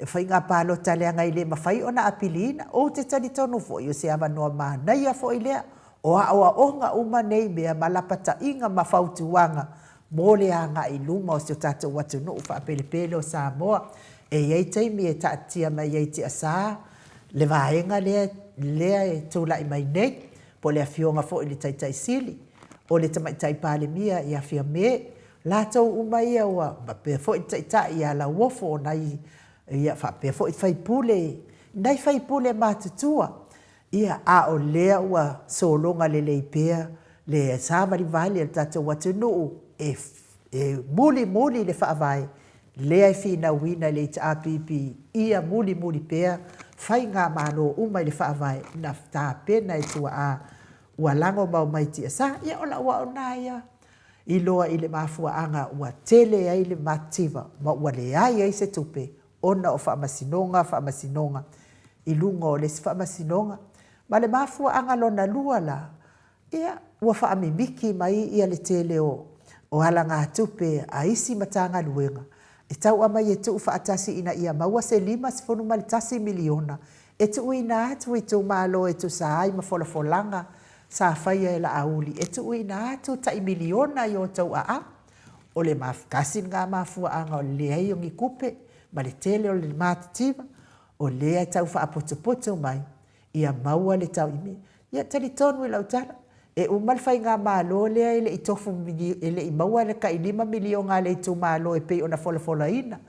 O faiga palota leaga e le mafai ona apiliina. Ou te talitonu foi, o se avanoa manaia foi lea o aoaoga uma nei mea ma lapataiga ma fautuaga mo le agai i luma o si o tatou atunuu faapelepele o Samoa. E i ai taimi e taatia mai ai tiasa le vaega lea lea e tulai mai nei, po o le Afioga foi i le Taitai Sili, o le Tamaitai Palemia ia Fiame, latou uma ia ua faapea foi le Taitai ia Lauofo, o nai ia faapea foi sui usufono, nai sui usufono matutua, ia a o lea ua sologa lelei pea le savalivali a le tatou atunuu e e mulimuli le Faavae lea e finauina e le HRPP ia mulimuli pea faigamalo uma i le Faavae na tapena e tuaa ua lagomau mai tiasa. Ia o lau au lena ia iloa i le mafuaaga ua tele ai le matitiva ma ua leai ai se tupe ona o faamasinoga, faamasinoga i luga o le isi faamasinoga. Ma le mafuaaga lona lua la, ia, ua faamimiki mai ia le tele o alagatupe a isi Matagaluega e tau aumai e tuufaatasi ina ia maua se $51 miliona e tuuina atu i itumalo e tusa ai ma folafolaga sa faia e Laauli e tuuina atu tai miliona i o outou aao. O le tasi lena mafuaaga o le leai o ni tupe ma le tele o le matitiva o lea e tau faaputuputu mai ia maua le tauimi. Ia talitonu i lau tala, e uma le faigamalo lea e le i tofu e le i maua le tai $5 miliona a le itumalo e pei ona folafolaina.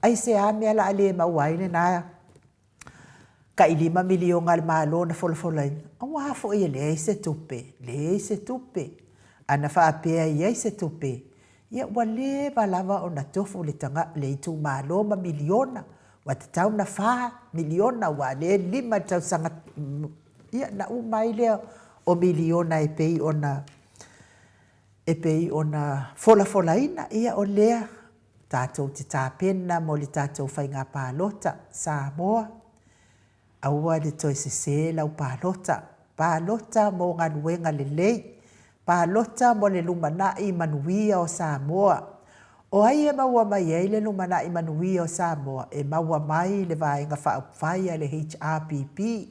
Aisea mea o le a le maua ai lena tai $5 miliona a le Malo na folafolaina? Aua foi e leai se tupe, leai se tupe. A na faapea e i ai se tupe, ia ua leva lava ona tofu le le itumalo ma miliona, ua tatau ona $4 miliona aua o lea e 5 i le tausaga, ia ona uma ai lea o miliona e pei ona e pei ona folafolaina. Ia o lea tatou te tapena mo le tatou faiga palota Samoa, aua le toe sese lau palota. Palota mo galuega lelei, palota mo le lumanai manuia o Samoa. O ai e maua mai ai le lumanai manuia o Samoa? E maua mai le Vaega Faaupufai a le HRPP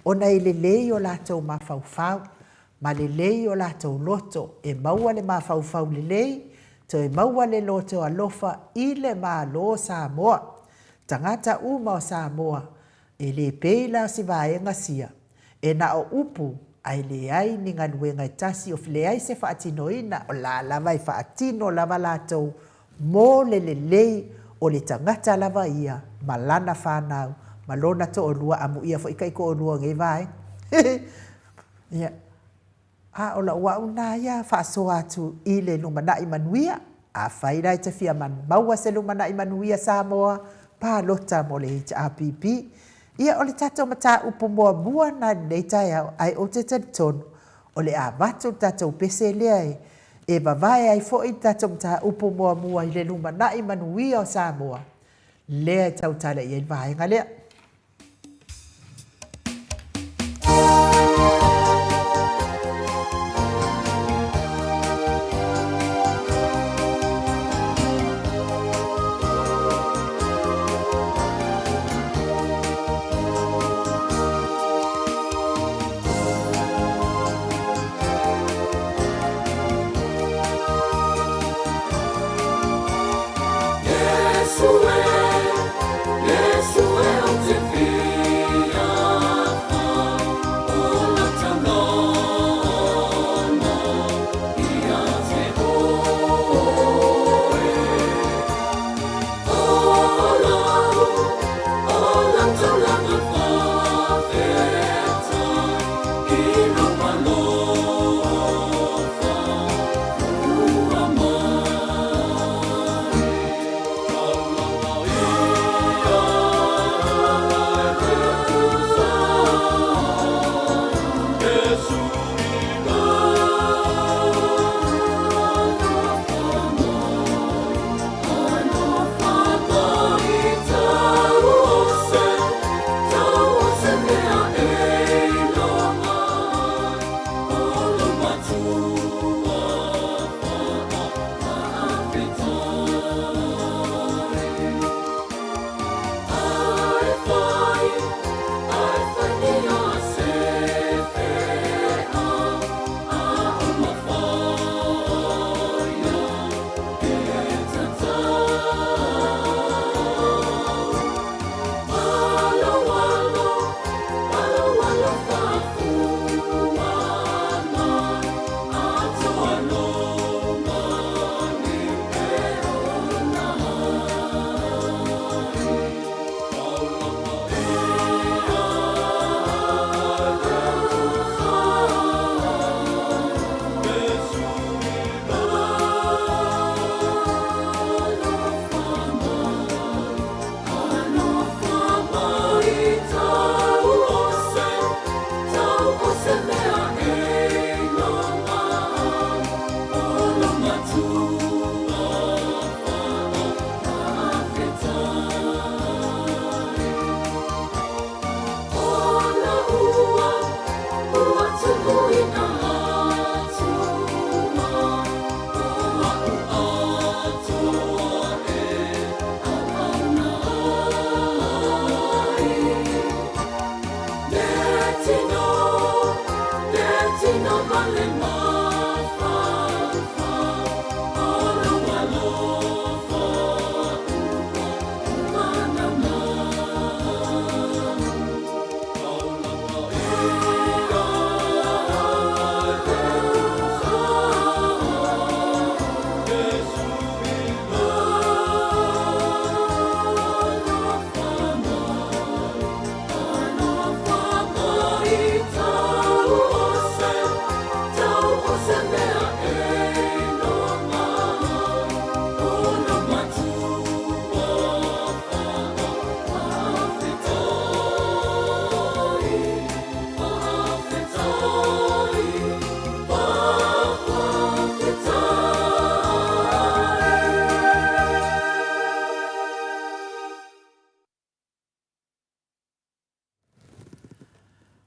ona e lelei o latou mafaufau ma lelei o latou loto e maua le mafaufau lelei, toe maua le loto alofa i le Malo o Samoa. Tagata uma o Samoa, e le pei la o si vaega sia, e na o upu ae leai ni galuega e tasi o leai se faatinoina, o la lava e faatino lava latou mo le lelei o le tagata lava ia ma lana fanau ma lona toalua, amuia foi taitoalua o nei vaega. Ia, a o lau au lena ia faasoa atu i le lumanai manuia. Afai la e te fia maua se lumanai manuia Samoa, palota mo le HRPP. Ia, o le tatou mataupu muamua lena i lenei taeao, ae ou te talitonu o le a avatu le tatou pese lea e vavae ai foi le tatou mataupu muamua i le lumanai manuia o Samoa, lea e tautala i ai le vaega lea.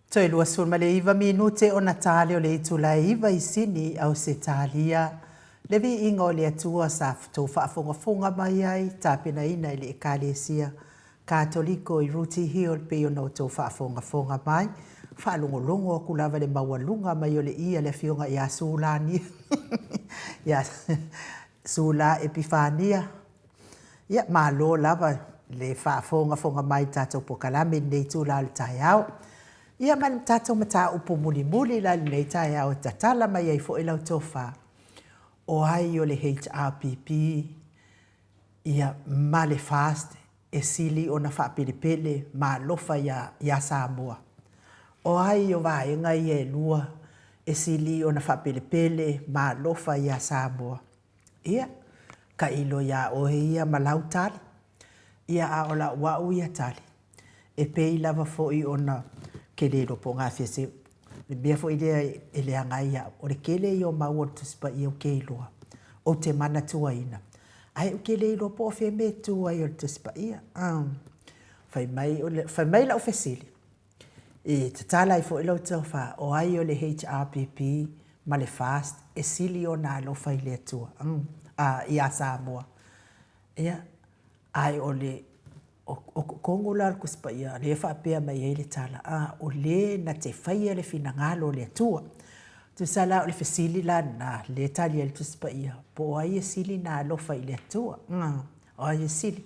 Toe 29 minute ona tale o le itula e 9 i Sini, Ausetalia. Le viiga o le Atua sa tou faafogafoga mai ai, tapenaina e le Ekalesia Katoliko i Rooty Hill pei ona outou faafogafoga mai. Faalogologo atu lava i le maualuga mai o le i a le Afioga ia Sulani, ia Sula Epifania. Ia, malo lava le faafogafoga mai i le tatou polokalame i lenei itula o le taeao. Ia ma le tatou mataupu mulimuli la i lenei taeao e tatala mai ai foi lau tofa, o ai o le HRPP ia ma le FAST e sili ona faapelepele ma alofa ia ia Samoa? O ai o vaega ia e lua e sili ona faapelepele ma alofa ia Samoa? Ia, tailo iā oe ia ma lau tali. Ia, a o lau au ia tali, e pei lava foi ona ke le iloa po o gafea se le mea foi lea e leaga ai au, o le tele ia o mau o le Tusi Paia ou te iloa, ou te manatuaina, ae ou te le iloa po o fea mea e tu ai o le Tusi Paia. Fai mai, fai mai lau fesili, E tatala ai foi lau tofa, o ai o le HRPP ma le FAST e sili ona alofa i le Atua, a, iā Samoa. Ia, ae o le, o, o totonu la o le Tusi Paia, lea e faapea mai ai le tala, a, o le na te faia le finagalo o le Atua. Tusa la o le fesili la lena, lea e tali ai le Tusi Paia, po o ai e sili na alofa i le Atua. O ai e sili?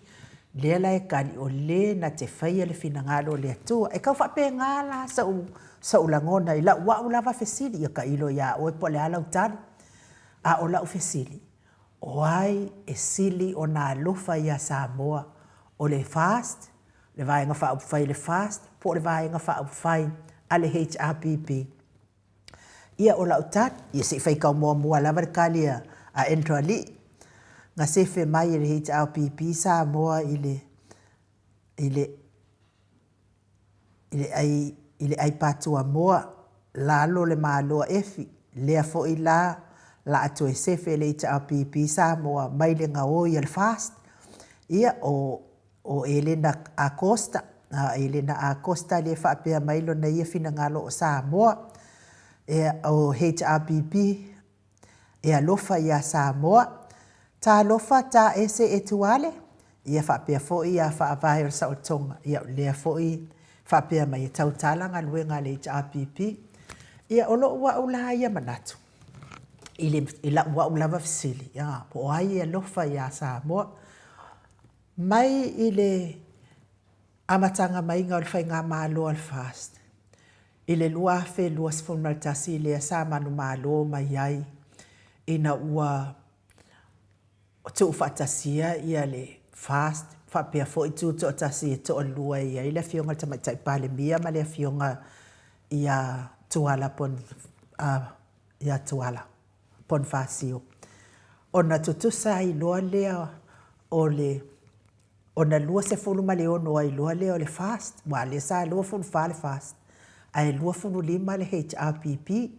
Lea la e tali, o le na te faia le finagalo o le Atua. E tau faapena la sou, sou lagona i lau au lava fesili, ia tailo iā oe po o le a lau tali. A o lau fesili, o ai e sili ona alofa iā Samoa, o le FAST, le Vaega Faaupufai a le FAST, po o le Vaega Faaupufai a le HRPP? Ia o lau tali, ia se i faitau muamua lava le tali a Andrew Alii, na sefe mai e le HRPP Samoa i le i le i le ai i le ai patuamoa lalo le Malo a Efi, lea foi la la a toe sefe e le HRPP Samoa mai le gaoi a le FAST. Ia o O Elena Acosta, a Elena Acosta lea e faapea mai lona ia finagalo o Samoa, e, o HRPP, e alofa iā Samoa. Talofa ta ese e Tuale, ia faapea foi iā Faavae o le Saotoga, ia o lea foi faapea mai e tautala galuega a le HRPP. Ia o lou au la ia manatu, i, le, i lau au lava fesili, ia, po o ai e alofa iā Samoa, Mai i le amataga maiga o le Faigamalo a le FAST i le 2021 lea sa manumalo mai ai ina ua tuufaatasia ia le FAST faapea foi tutoatasi e toalua e i ai le Afioga i le Tamaitai Palemia ma le Afioga ia Tuala ia Tuala. Ponifasio, ona tutusa ai loa lea o le, ona 26 ai loa lea o le FAST, aua lea sa 24 le FAST, ae 25 le HRPP.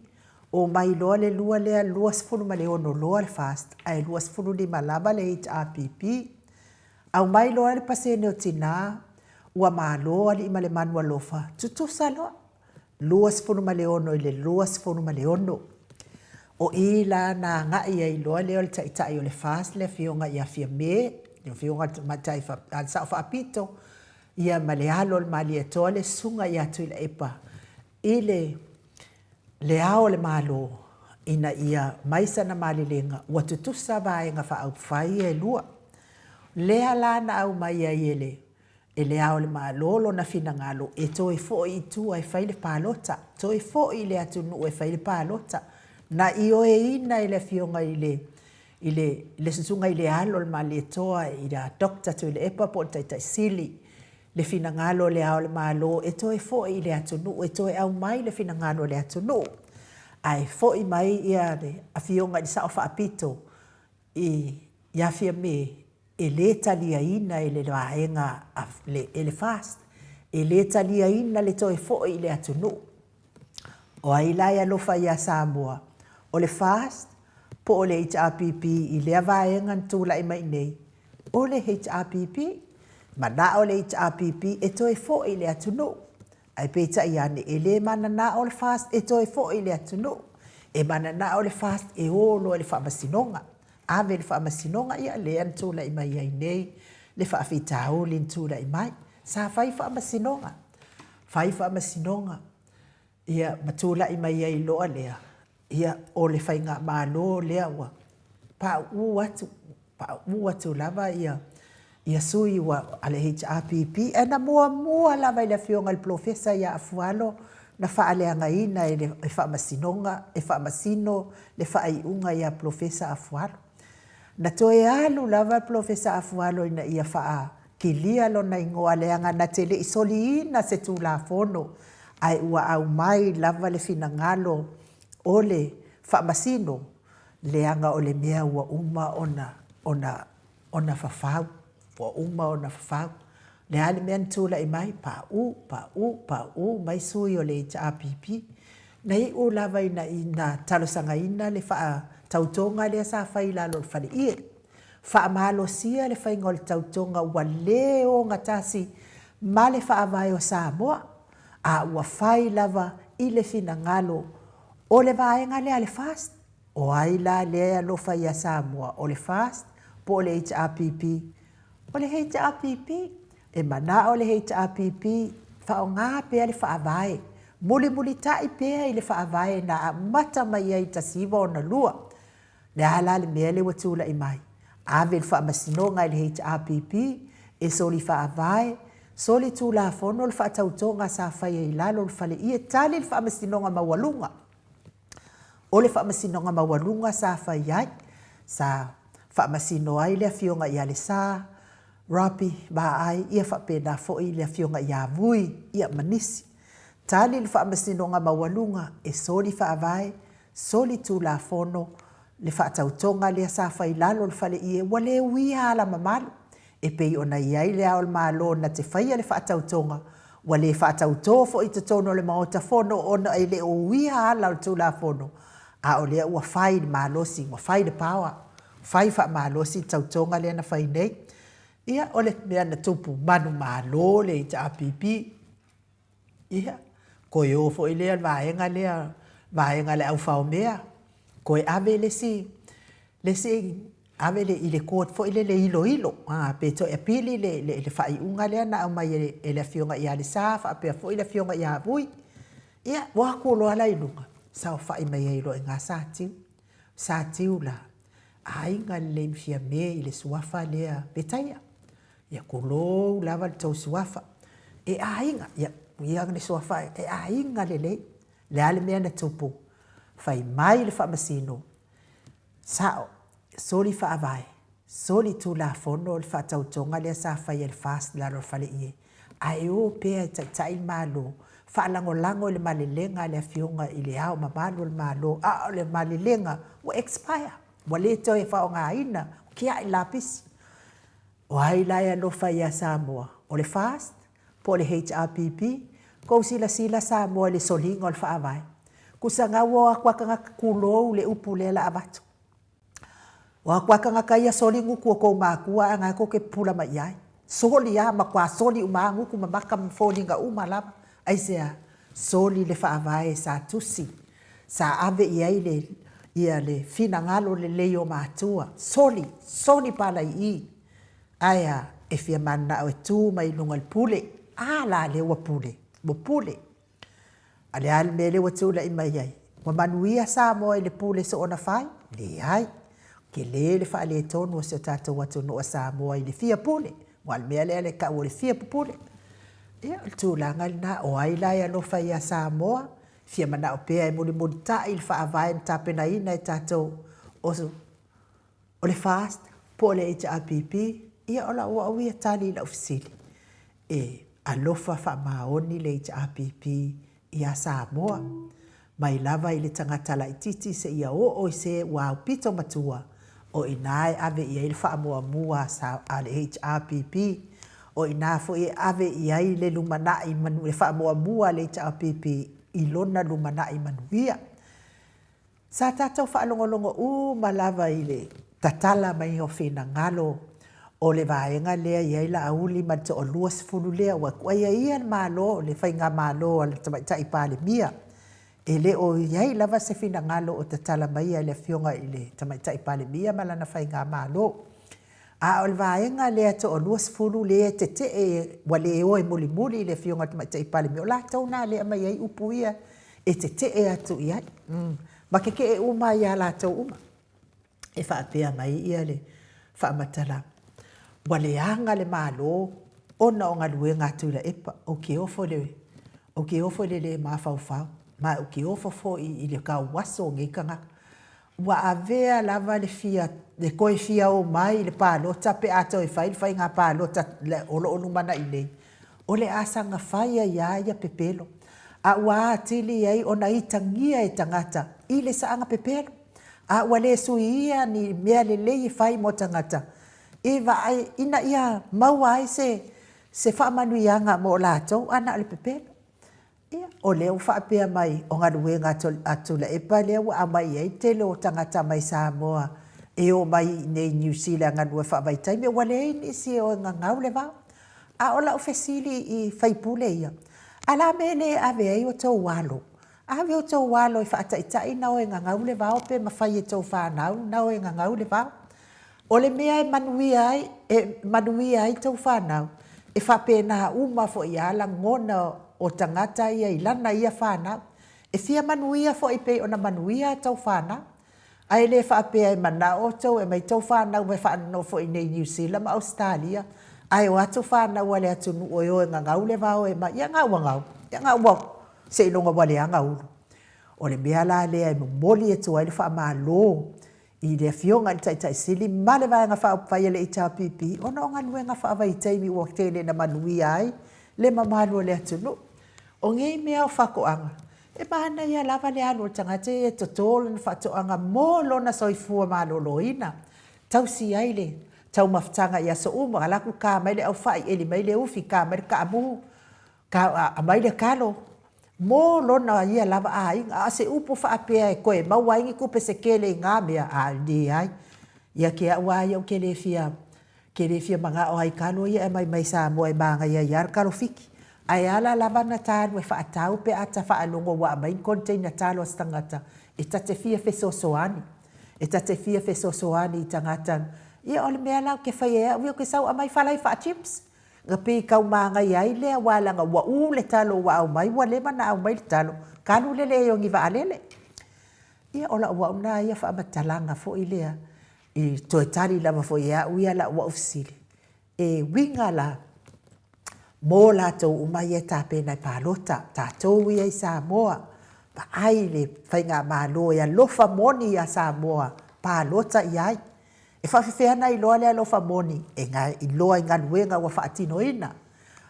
Omai loa le lua lea 26 loa le FAST, ae 25 lava le HRPP. Aumai loa le pasene o tinā, ua malo alii ma le manu alofa, tutusa loa. 26 i le 26. O i la na agai ai loa lea o le taitai o le FAST le Afioga ia Fiame, le Afioga i le Tamaitai a le Sao Faapito, ia ma le alo o le Malietoa le Susuga ia Tuilaepa i le Le Ao o le Malo ina ia mai sana malelega ua tutusa vaega faaupufai ia e lua. Lea la na aumai ai e le e Le Ao o le Malo lona finagalo e toe foi i tua e fai le palota, toe foi i le atunuu e fai le palota. Na ioeina e le Afioga i le i le le Susuga i le Alo o le Malietoa ia Doctor Tuilaepa po o le Taitai Sili le finagalo o Le Ao o le Malo e toe foi i le atunuu e toe aumai le finagalo o le atunuu. Ae foi mai ia le Afioga i le Sao Faapito i ia Fiame e le taliaina e le vaega a e le FAST, e le taliaina le toe foi i le atunuu. O ai la e alofa ia Samoa? O le FAST po o le HRPP i lea vaega na tulai mai nei? O le HRPP. Manao le HRPP e toe foi i le atunuu. Ae peitai ane, e le mananao le FAST e toe foi i le atunuu. E mananao le FAST e o loa i le faamasinoga. Ave i le faamasinoga, ia lea na tulai mai ai nei le faafitauli na tulai mai. Sa fai faamasinoga, fai faamasinoga, ia ma tulai mai ai loa lea, ia o le faigamalo lea ua pauu atu, pauu atu lava ia ia sui ua a le HRPP. Ae na muamua lava i le afioga i le Polofesa ia Afualo na faaleagaina e le Faamasinoga e faamasino le faaiuga ia Polofesa Afualo. Na toe alu lava le Polofesa Afualo ina ia faakilia lona igoa leaga na te le i soliina se Tulafono ae ua aumai lava le finagalo o le Faamasino leaga o le mea ua uma ona ona ona fafau, ua uma ona fafau. Le a le mea na tulai mai? Pauu, pauu, pauu mai sui o le HRPP. Na iu lava ina ina talosagaina le faatautoga lea sa fai i lalo o le faleie. Faamalosia le faiga o le tautoga ua le ogatasi ma le Faavae o Samoa, a ua fai lava i le finagalo o le vaega lea a le FAST. O ai la lea e alofa ia Samoa, o le FAST po o le HRPP? O le HRPP. E manao le HRPP faaaoga pea le Faavae, mulimulitai pea i le Faavae na amata mai ai i le 1962. Le a la le mea lea ua tulai mai? Ave le faamasinoga i le HRPP e soli faavae, soli tulafono le faatautoga sa faia i lalo o le faleie, tali le faamasinoga maualuga. O le faamasinoga maualuga sa fai ai, sa faamasino ai le Afioga ia Lesa, Robbie Vaai, ia faapena foi le Afioga ia Vui, ia ma nisi. Tali le faamasinoga maualuga e soli faavae, soli tulafono le faatautoga lea sa fai i lalo o le faleie ua le uia ala mamalu e pei ona i ai le Ao o le Malo na te faia le faatautoga, ua le faatauto foi i totonu o le Maota Fono ona e le o uia ala o le Tulafono, a o lea ua fai le malosi, ua fai le power, fai faamalosi le tautoga lea na fai nei. Ia, o le mea na tupu manumalo le HRPP. Ia, toe o foi lea vaega lea, vaega a le aufaomea, toe ave le isi, le isi, ave le, i le court foi lele e iloilo, a, pe toe apili le, le, le faaiuga lea na aumai e le, e le Afioga ia Lesa faapea foi le Afioga ia Vui. Ia, o atu loa la i luga, saofai mai ai loa i ina Satiu. Satiu la, aiga lelei ma Fiame i le suafa lea Petaia. Ia tulou lava le tou suafa. E aiga, ia, ia le suafa e aiga lelei. Le a le mea na tupu? Fai mai le faamasino, sao, soli faavae, soli tulafono le faatautoga lea sa fai e le FAST i lalo o le faleie, ae o pea e taitai le Malo, faalagolago i le malelega a le Afioga i le Ao Mamalu o le Malo, a o le malelega ua expire, ua le toe faaaogaina, ua tiai lapisi. O ai la e alofa ia Samoa? O le FAST po o le HRPP? Tou silasila Samoa i le soliga o le Faavae. Tusa na ua o atu a tagata tulou le upu lea la avatu. O atu a tagata ia soli gutu o tou matua ae na tou te pupula mai iai. Soli a, matua soli uma a gutu ma maka ma foliga uma lava. Aisea? Soli le Faavae sa tusi Sa ave i ai le ia le finagalo lelei o matua, soli, soli palai Ae a, e fia mananao e tu mai i luga o le pule. A la lea ua pule, ua pule. A le a le mea lea ua tulai mai ai? Ua manuia Samoa i le pule soona fai? Leai. Tele le faaletonu o si o tatou atunuu a Samoa i le fia pule, aua o le mea lea e tau o le fia pupule. Ia, o le tulaga lena, o ai la e alofa ia Samoa, fia manao pea e mulimulitai le faavae na tapenaina e tatou o o le FAST po o le HRPP, ia o lau au ia tali i lau fesili, e alofa faamaoni le HRPP ia Samoa, mai lava i le tagata laitiiti seia oo i se ua aupito matua, o i ina e ave i ai le faamuamua a le HRPP, o i ina foi e ave i ai le lumanai le faamuamua a le HRPP i lona lumanai manuia. Sa tatou faalogologo uma lava i le tatala mai o finagalo o le vaega lea e i ai Laauli ma le toalua sefulu lea ua tuuaia ia le Malo, le Faigamalo a le Tamaitai Palemia. E le o i ai lava se finagalo o tatala maia e le Afioga i le Tamaitai Palemia ma lana Faigamalo. A o le vaega lea e toalua sefulu lea e tetee ua le o e mulimuli i le Afioga i le Tamaitai Palemia, o latou na lea e aumai ai upu ia e tetee atu i ai, ma tetee uma ai ia latou uma. E faapea mai ia le faamatalaga, ua leaga le Malo ona o galuega a Tuilaepa, ou te ofo i le, ou te ofo i le le mafaufau, ma ou te ofo foi i le gauaso o nei tagata. Ua avea lava le fia, le toe fia omai i le palota pe a toe fai le faiga palota o lo o lumanai nei, o le a saga fai ai lava ia pepelo, a ua atili ai ona itagia e tagata i le saaga pepelo, a ua le suia ni mea lelei e fai mo tagata e vaai ina ia maua ai se se faamanuiaga mo latou, a na o le pepelo. Ia, o lea ua faapea mai o galuega a Tuilaepa lea ua aumai i ai le tele o tagata mai Samoa e omai i inei i Niu Sila e galue faavaitaimi, ua leai nisi e o e gagau le vao. A o lau fesili i sui usufono ia, a le a mea e le ave ai outou alo? Ave outou alo e faataitai ona o e gagau le vao pe mafai e tou fanau ona o e gagau le vao. O le mea e manuia ai, e manuia ai tou fanau, e faapena uma foi lava lagona o tagata ia i lana ia fanau. E fia manuia foi pei ona manuia a tou fanau. Ae le faapea e manao outou e aumai tou fanau e faanonofo i inei i Niu Sila ma Ausetalia, ae o atu fanau a le atunuu e o e gagau le vao e mai, ia na ua gau, ia na ua seiloga ua leaga ulu. O le mea la lea e momoli atu ai le faamalo i le Afioga i le Taitai Sili ma le Vaega Faaupufai a le HRPP ona o galuega faavaitaimi ua tele ina manuia ai le mamalu o le atunuu. O nei mea o faatoaga, e manaia lava le alu o le tagata ia e toto lana faatoaga mo lona soifua maloloina, tausi ai le taumafataga i aso uma, alu atu ta mai le aufai, eli mai le ufi, ta mai le taamu, aumai le talo mo lona ia lava aiga. A o se upu faapea e toe maua ai ni tupe se tele i na mea, a leai. Ia te au lava ia ou te le fia, te le fia manao lava i talo ia e aumai mai Samoa e manaia ai lava le talo Fiti. Ae ala lava ona ta alu e faatau pe a ta faalogo ua aumai ni container talo a se tagata e ta te fia fesoasoani, e ta te fia fesoasoani i tagata. Ia o le mea la ou te faia e au ia, ou te sau aumai falai faa-chips. Na pei tau manaia ai lea aua leaga ua u le talo ua aumai ua leva ona aumai le talo, talu le leai o ni vaalele. Ia o lau au na ia faamatalaga foi lea i toe tali lava foi e au ia lau au fesili, e uiga la mo latou uma ia e tapena e palota, tatou ia i Samoa, vaai le faigamalo e alofa moni ia Samoa, palota i ai. E faafefea ona iloa le alofa moni? E iloa i galuega ua faatinoina.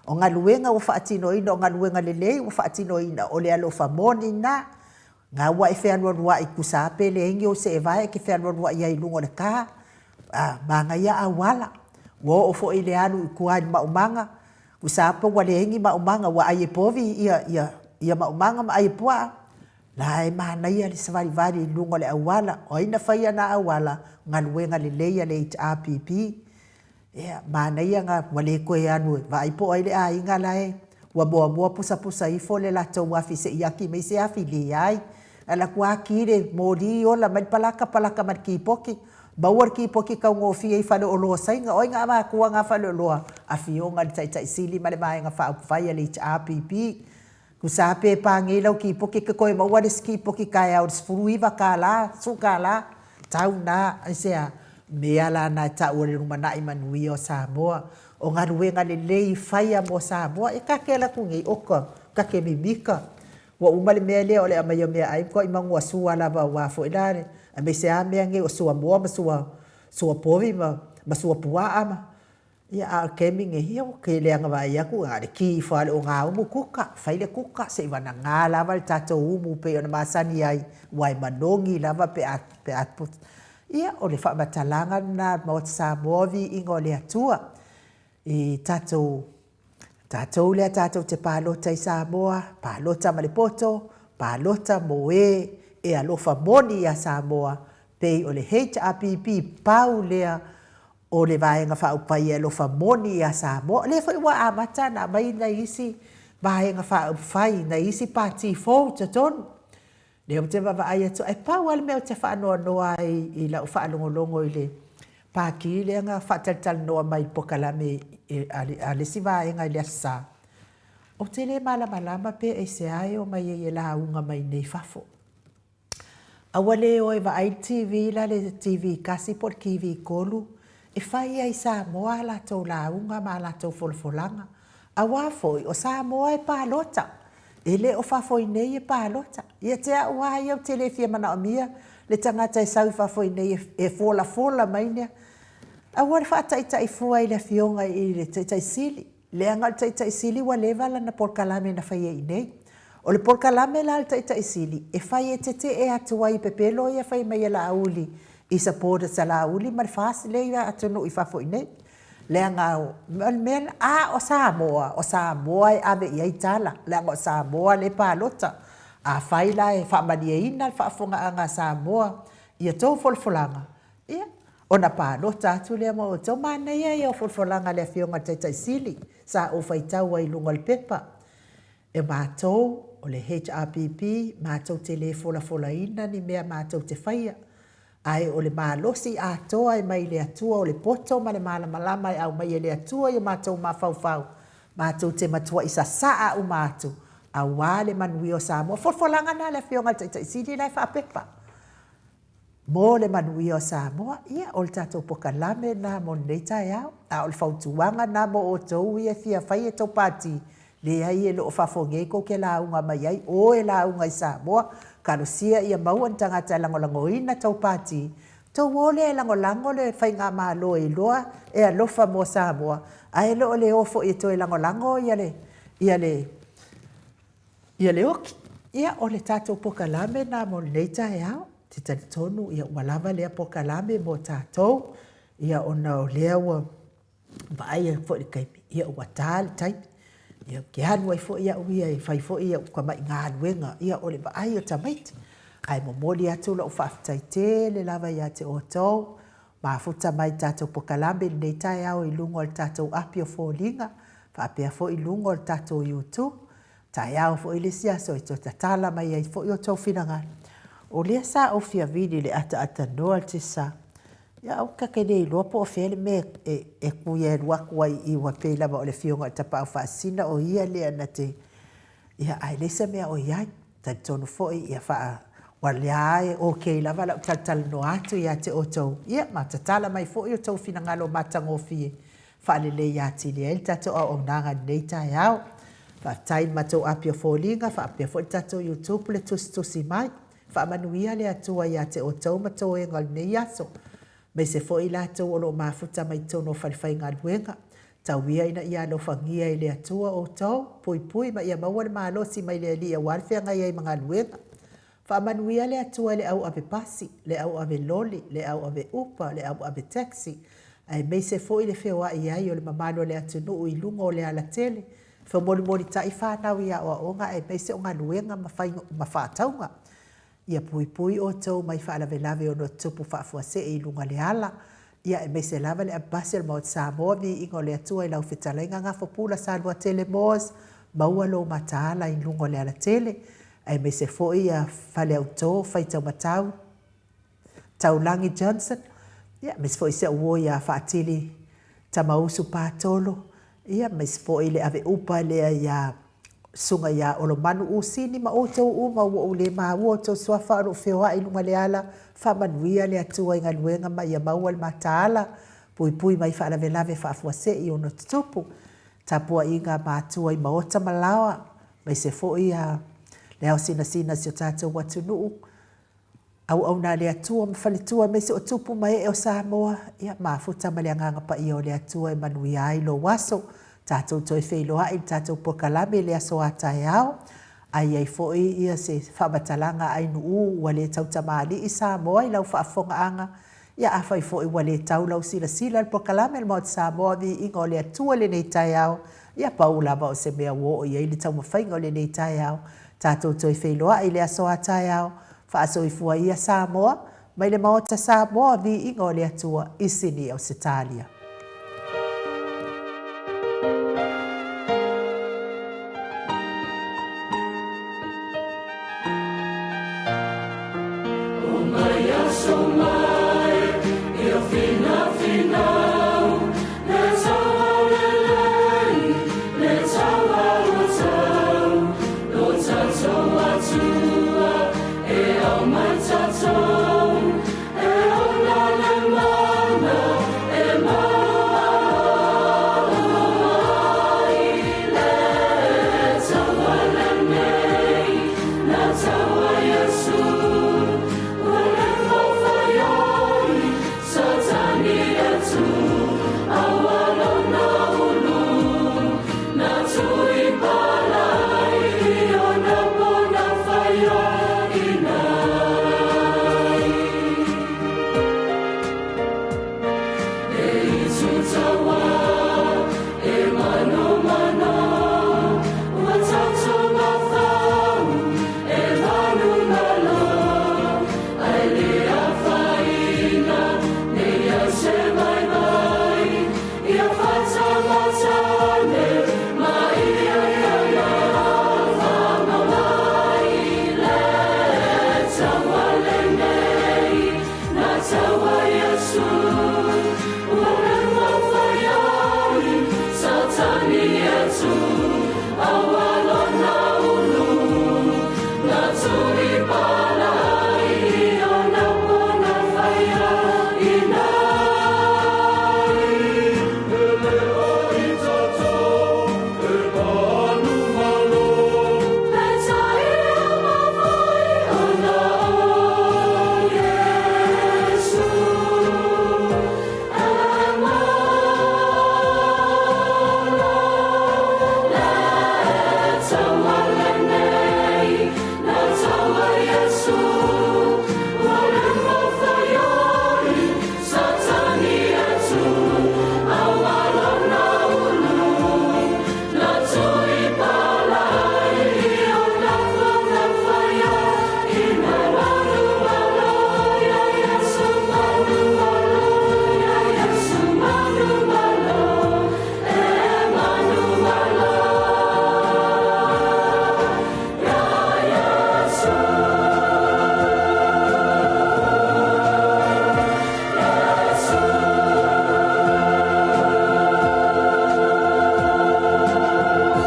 O galuega ua faatinoina, o galuega lelei ua faatinoina, o le alofa moni lena. Na ua e fealualuai tusa lava pe leai ni ou seevae e te fealualuai ai i luga o le ta, a manaia auala. Ua oo foi i le alu i tua i le maumaga, tusa lava pe ua leai ni maumaga ua ai e povi ia maumaga ma ai e puaa, La e manaia le savalivali i luga o le auala. O ai na faia na auala? Galuega lelei a le HRPP. Ia, manaia na ua le toe alu e vaai po o ai le aiga la e ua muamua pusapusa ifo le latou afi se i aki mai se afi. Leai. Na alu atu lava ki le moli ola mai le palaka, palaka ma le kipoti. Maua le kipoti taugofie i faleoloa o Saina. O ai na avatua na faleoloa? Afioga i le Taitai Sili ma le Vaega Faaupufai a le HRPP. Tusa pe pagei lau kipoki ke toe maua le isi kipoki taeao i le $19, $10, tau na, aisea? Mea la na e tau o le lumanai manuia o Samoa. O galuega lelei e faia mo Samoa, e ta te alu atu nei, oka, ta te mimita. Ua uma le mea lea o le aumai o meaai ua matuai manuasua lava aua foi la aemaise lava mea nei o suamoa ma suapovi ma suapuaa ma, ia a o le taimi lenei, ia ou te leaga vaai atu na o le ki ifo lava o le ogaumu kuka, fai le kuka seiavagana lava le tatou umu pei ona masani ai, aua e manogi lava pe a, pe a, ia o le faamatalaga lena a le Maota Samoa, viiga o le Atua i tatou tatou lea tatou te palota i Samoa, palota ma le poto, palota mo e e alofa moni ia Samoa, pei o le HRPP pau lea o le Vaega Faaupufai e alofa moni ia Samoa. O lea foi ua amata ona aumai nai isi Vaega Faaupufai, nai isi Pati fou i totonu. Lea ou te vaavaai atu, ae pau lava le mea ou te faanoanoa ai i lau faalogologo i le Pati lea na faatalatalanoa mai i le polokalame a le isi vaega i le Aso Sa, ou te le malamalama pe aisea e omai ai e lauga mai nei i fafo. Aua le o e vaai le TV la le TV 1 po o le TV 3 e fai ai i Samoa a latou lauga ma a latou folafolaga. Aua foi o Samoa e palota, e le o fafo i nei e palota. Ia te au lava ia ou te le fia manaomia le tagata e sau i fafo i nei e folafola mai mea. Aua le faataitai fua i le Afioga i le Taitai Sili. Leaga o le Taitai Sili ua leva lana polokalame na faia i inei. O le polokalame la a le Taitai Sili, e fai e tetee atu ai i pepelo ia fai mai e Laauli i supporters a Laauli ma le FAST lea i atunuu i fafo i nei. Leaga o le mea lena, a o Samoa, o Samoa e ave i ai tala, leaga o Samoa lea e palota. Afai la e faamalieina le faafofogaaga a Samoa i a outou folafolaga, Ia, ona palota atu lea ma outou. Manaia ia o folafolaga a le Afioga i le Taitai Sili sa ou faitau ai i luga o le pepa. E matou, o le HRPP, matou te le folafolaina ni mea matou te faia, ae o le malosi atoa e mai i le Atua o le poto ma le malamalama e aumai e le Atua i o matou mafaufau, matou te matuai sasaa uma atu aua le manuia o Samoa. Folafolaga na a le Afioga i le Taitai Sili la e faapepa. Mo le manuia o Samoa, ia, o le tatou pokalame lena mo lenei taeao. A o le fautuaga lena mo outou ia e fia fai a outou pati, leai e le o fafo nei tou te lauga mai ai, o e lauga i Samoa, talosia ia maua ni tagata e lagolagoina tou pati, tou o lea e lagolago le faigamalo e iloa e alofa mo Samoa, ae le o le o foi e toe lagolago ia le, ia le, Ia le oki. Ia, o le tatou pokalame lena mo lenei taeao. Ou te talitonu ia ua lava lea pokalame mo tatou, ia ona o lea ua vaai atu foi i le taimi, ia ua ta le taimi. Ia ou te alu ai foi au ia e fai foi au tamai galuega, ia o le vaai o tamaiti. Ae momoli atu lau faafetai tele lava ia te outou, mafuta mai i le tatou pokalame i lenei taeao i luga o le tatou api o foliga, faapea foi i luga o le tatou YouTube. Taeao foi le isi aso e toe tatala mai ai foi outou finagalo. O lea sa ou fia vili i le ataatanoa le tisa. Ia aua ta te le iloa po o fea le mea e tui e alu atu ai i ua pei lava o le Afioga i le Tapaau Faasisina o ia lea na te Ia ae leai se mea o i ai. Talitonu foi ia faa ua lea e okay lava lau talatalanoa atu ia te outou. Ia ma tatala mai foi outou finagalo matagofie faalelei atili ai le tatou auaunaga i lenei taeao. Faafetai i le matou api o foliga faapea foi le tatou YouTube le tusitusi mai. Faamanuia le Atua ia te outou ma toega o lenei aso, aemaise foi i latou o lo o mafuta mai totonu o falefaigaluega. Tau ia ina ia alofagia e le Atua outou, puipui ma ia maua le malosi mai le Alii aua le feagai ai ma galuega. Faamanuia le Atua i le au ave pasi, le au ave loli, le au ave upa, le au ave taxi, aemaise foi le feoai ai o le mamalu o le atunuu i luga o le alatele, femolimolitai fanau i aoaoga aemaise o galuega ma ma faatauga. Ia puipui outou mai faalavelave ono tutupu faafuasei i luga le ala, ia aemaise lava le avepasi o le Maota Samoa, viiga o le Atua i lau fetalaiga Gafopula Saluatele Moores, maua lou mataala i luga o le alatele, aemaise foi ia Faleauto Faitaumatau Taulagi Johnson, ia aemaise foi si au uo ia Faatili Tamausu Patolo, ia aemaise foi le ave upa lea ia. Susuga ia Olomanu Usini ma outou uma ua ou le maua outou suafa a o lo o feoai i luga le ala, faamanuia le Atua i galuega ma ia maua le mataala, puipui mai faalavelave faafuasei ona tutupu. Tapuaiga a matua i maota ma laoa, aemaise foi a le ao sinasina o si o tatou atunuu, Auauna a le Atua ma faletua aemaise o tupu ma ee o Samoa, ia mafuta ma le Agaga Paia o le Atua e manuia ai lou aso. Tatou toe feiloai i le tatou polokalame i le aso a taeao. A i ai foi ia se faamatalaga a Ainu'u ua le tautamalii Samoa i lau faafofogaaga, ia afai foi ua le tau lau silasila i le polokalame a le Maota Samoa Viiga o le Atua i lenei taeao, ia pau lava o se mea ua oo i ai le taumafaiga o lenei taeao. Tatou toe feiloai i le aso a taeao. Faasoifua ia Samoa, mai le Maota Samoa, Viiga o le Atua i Sini, Ausetalia. O mai aso mai.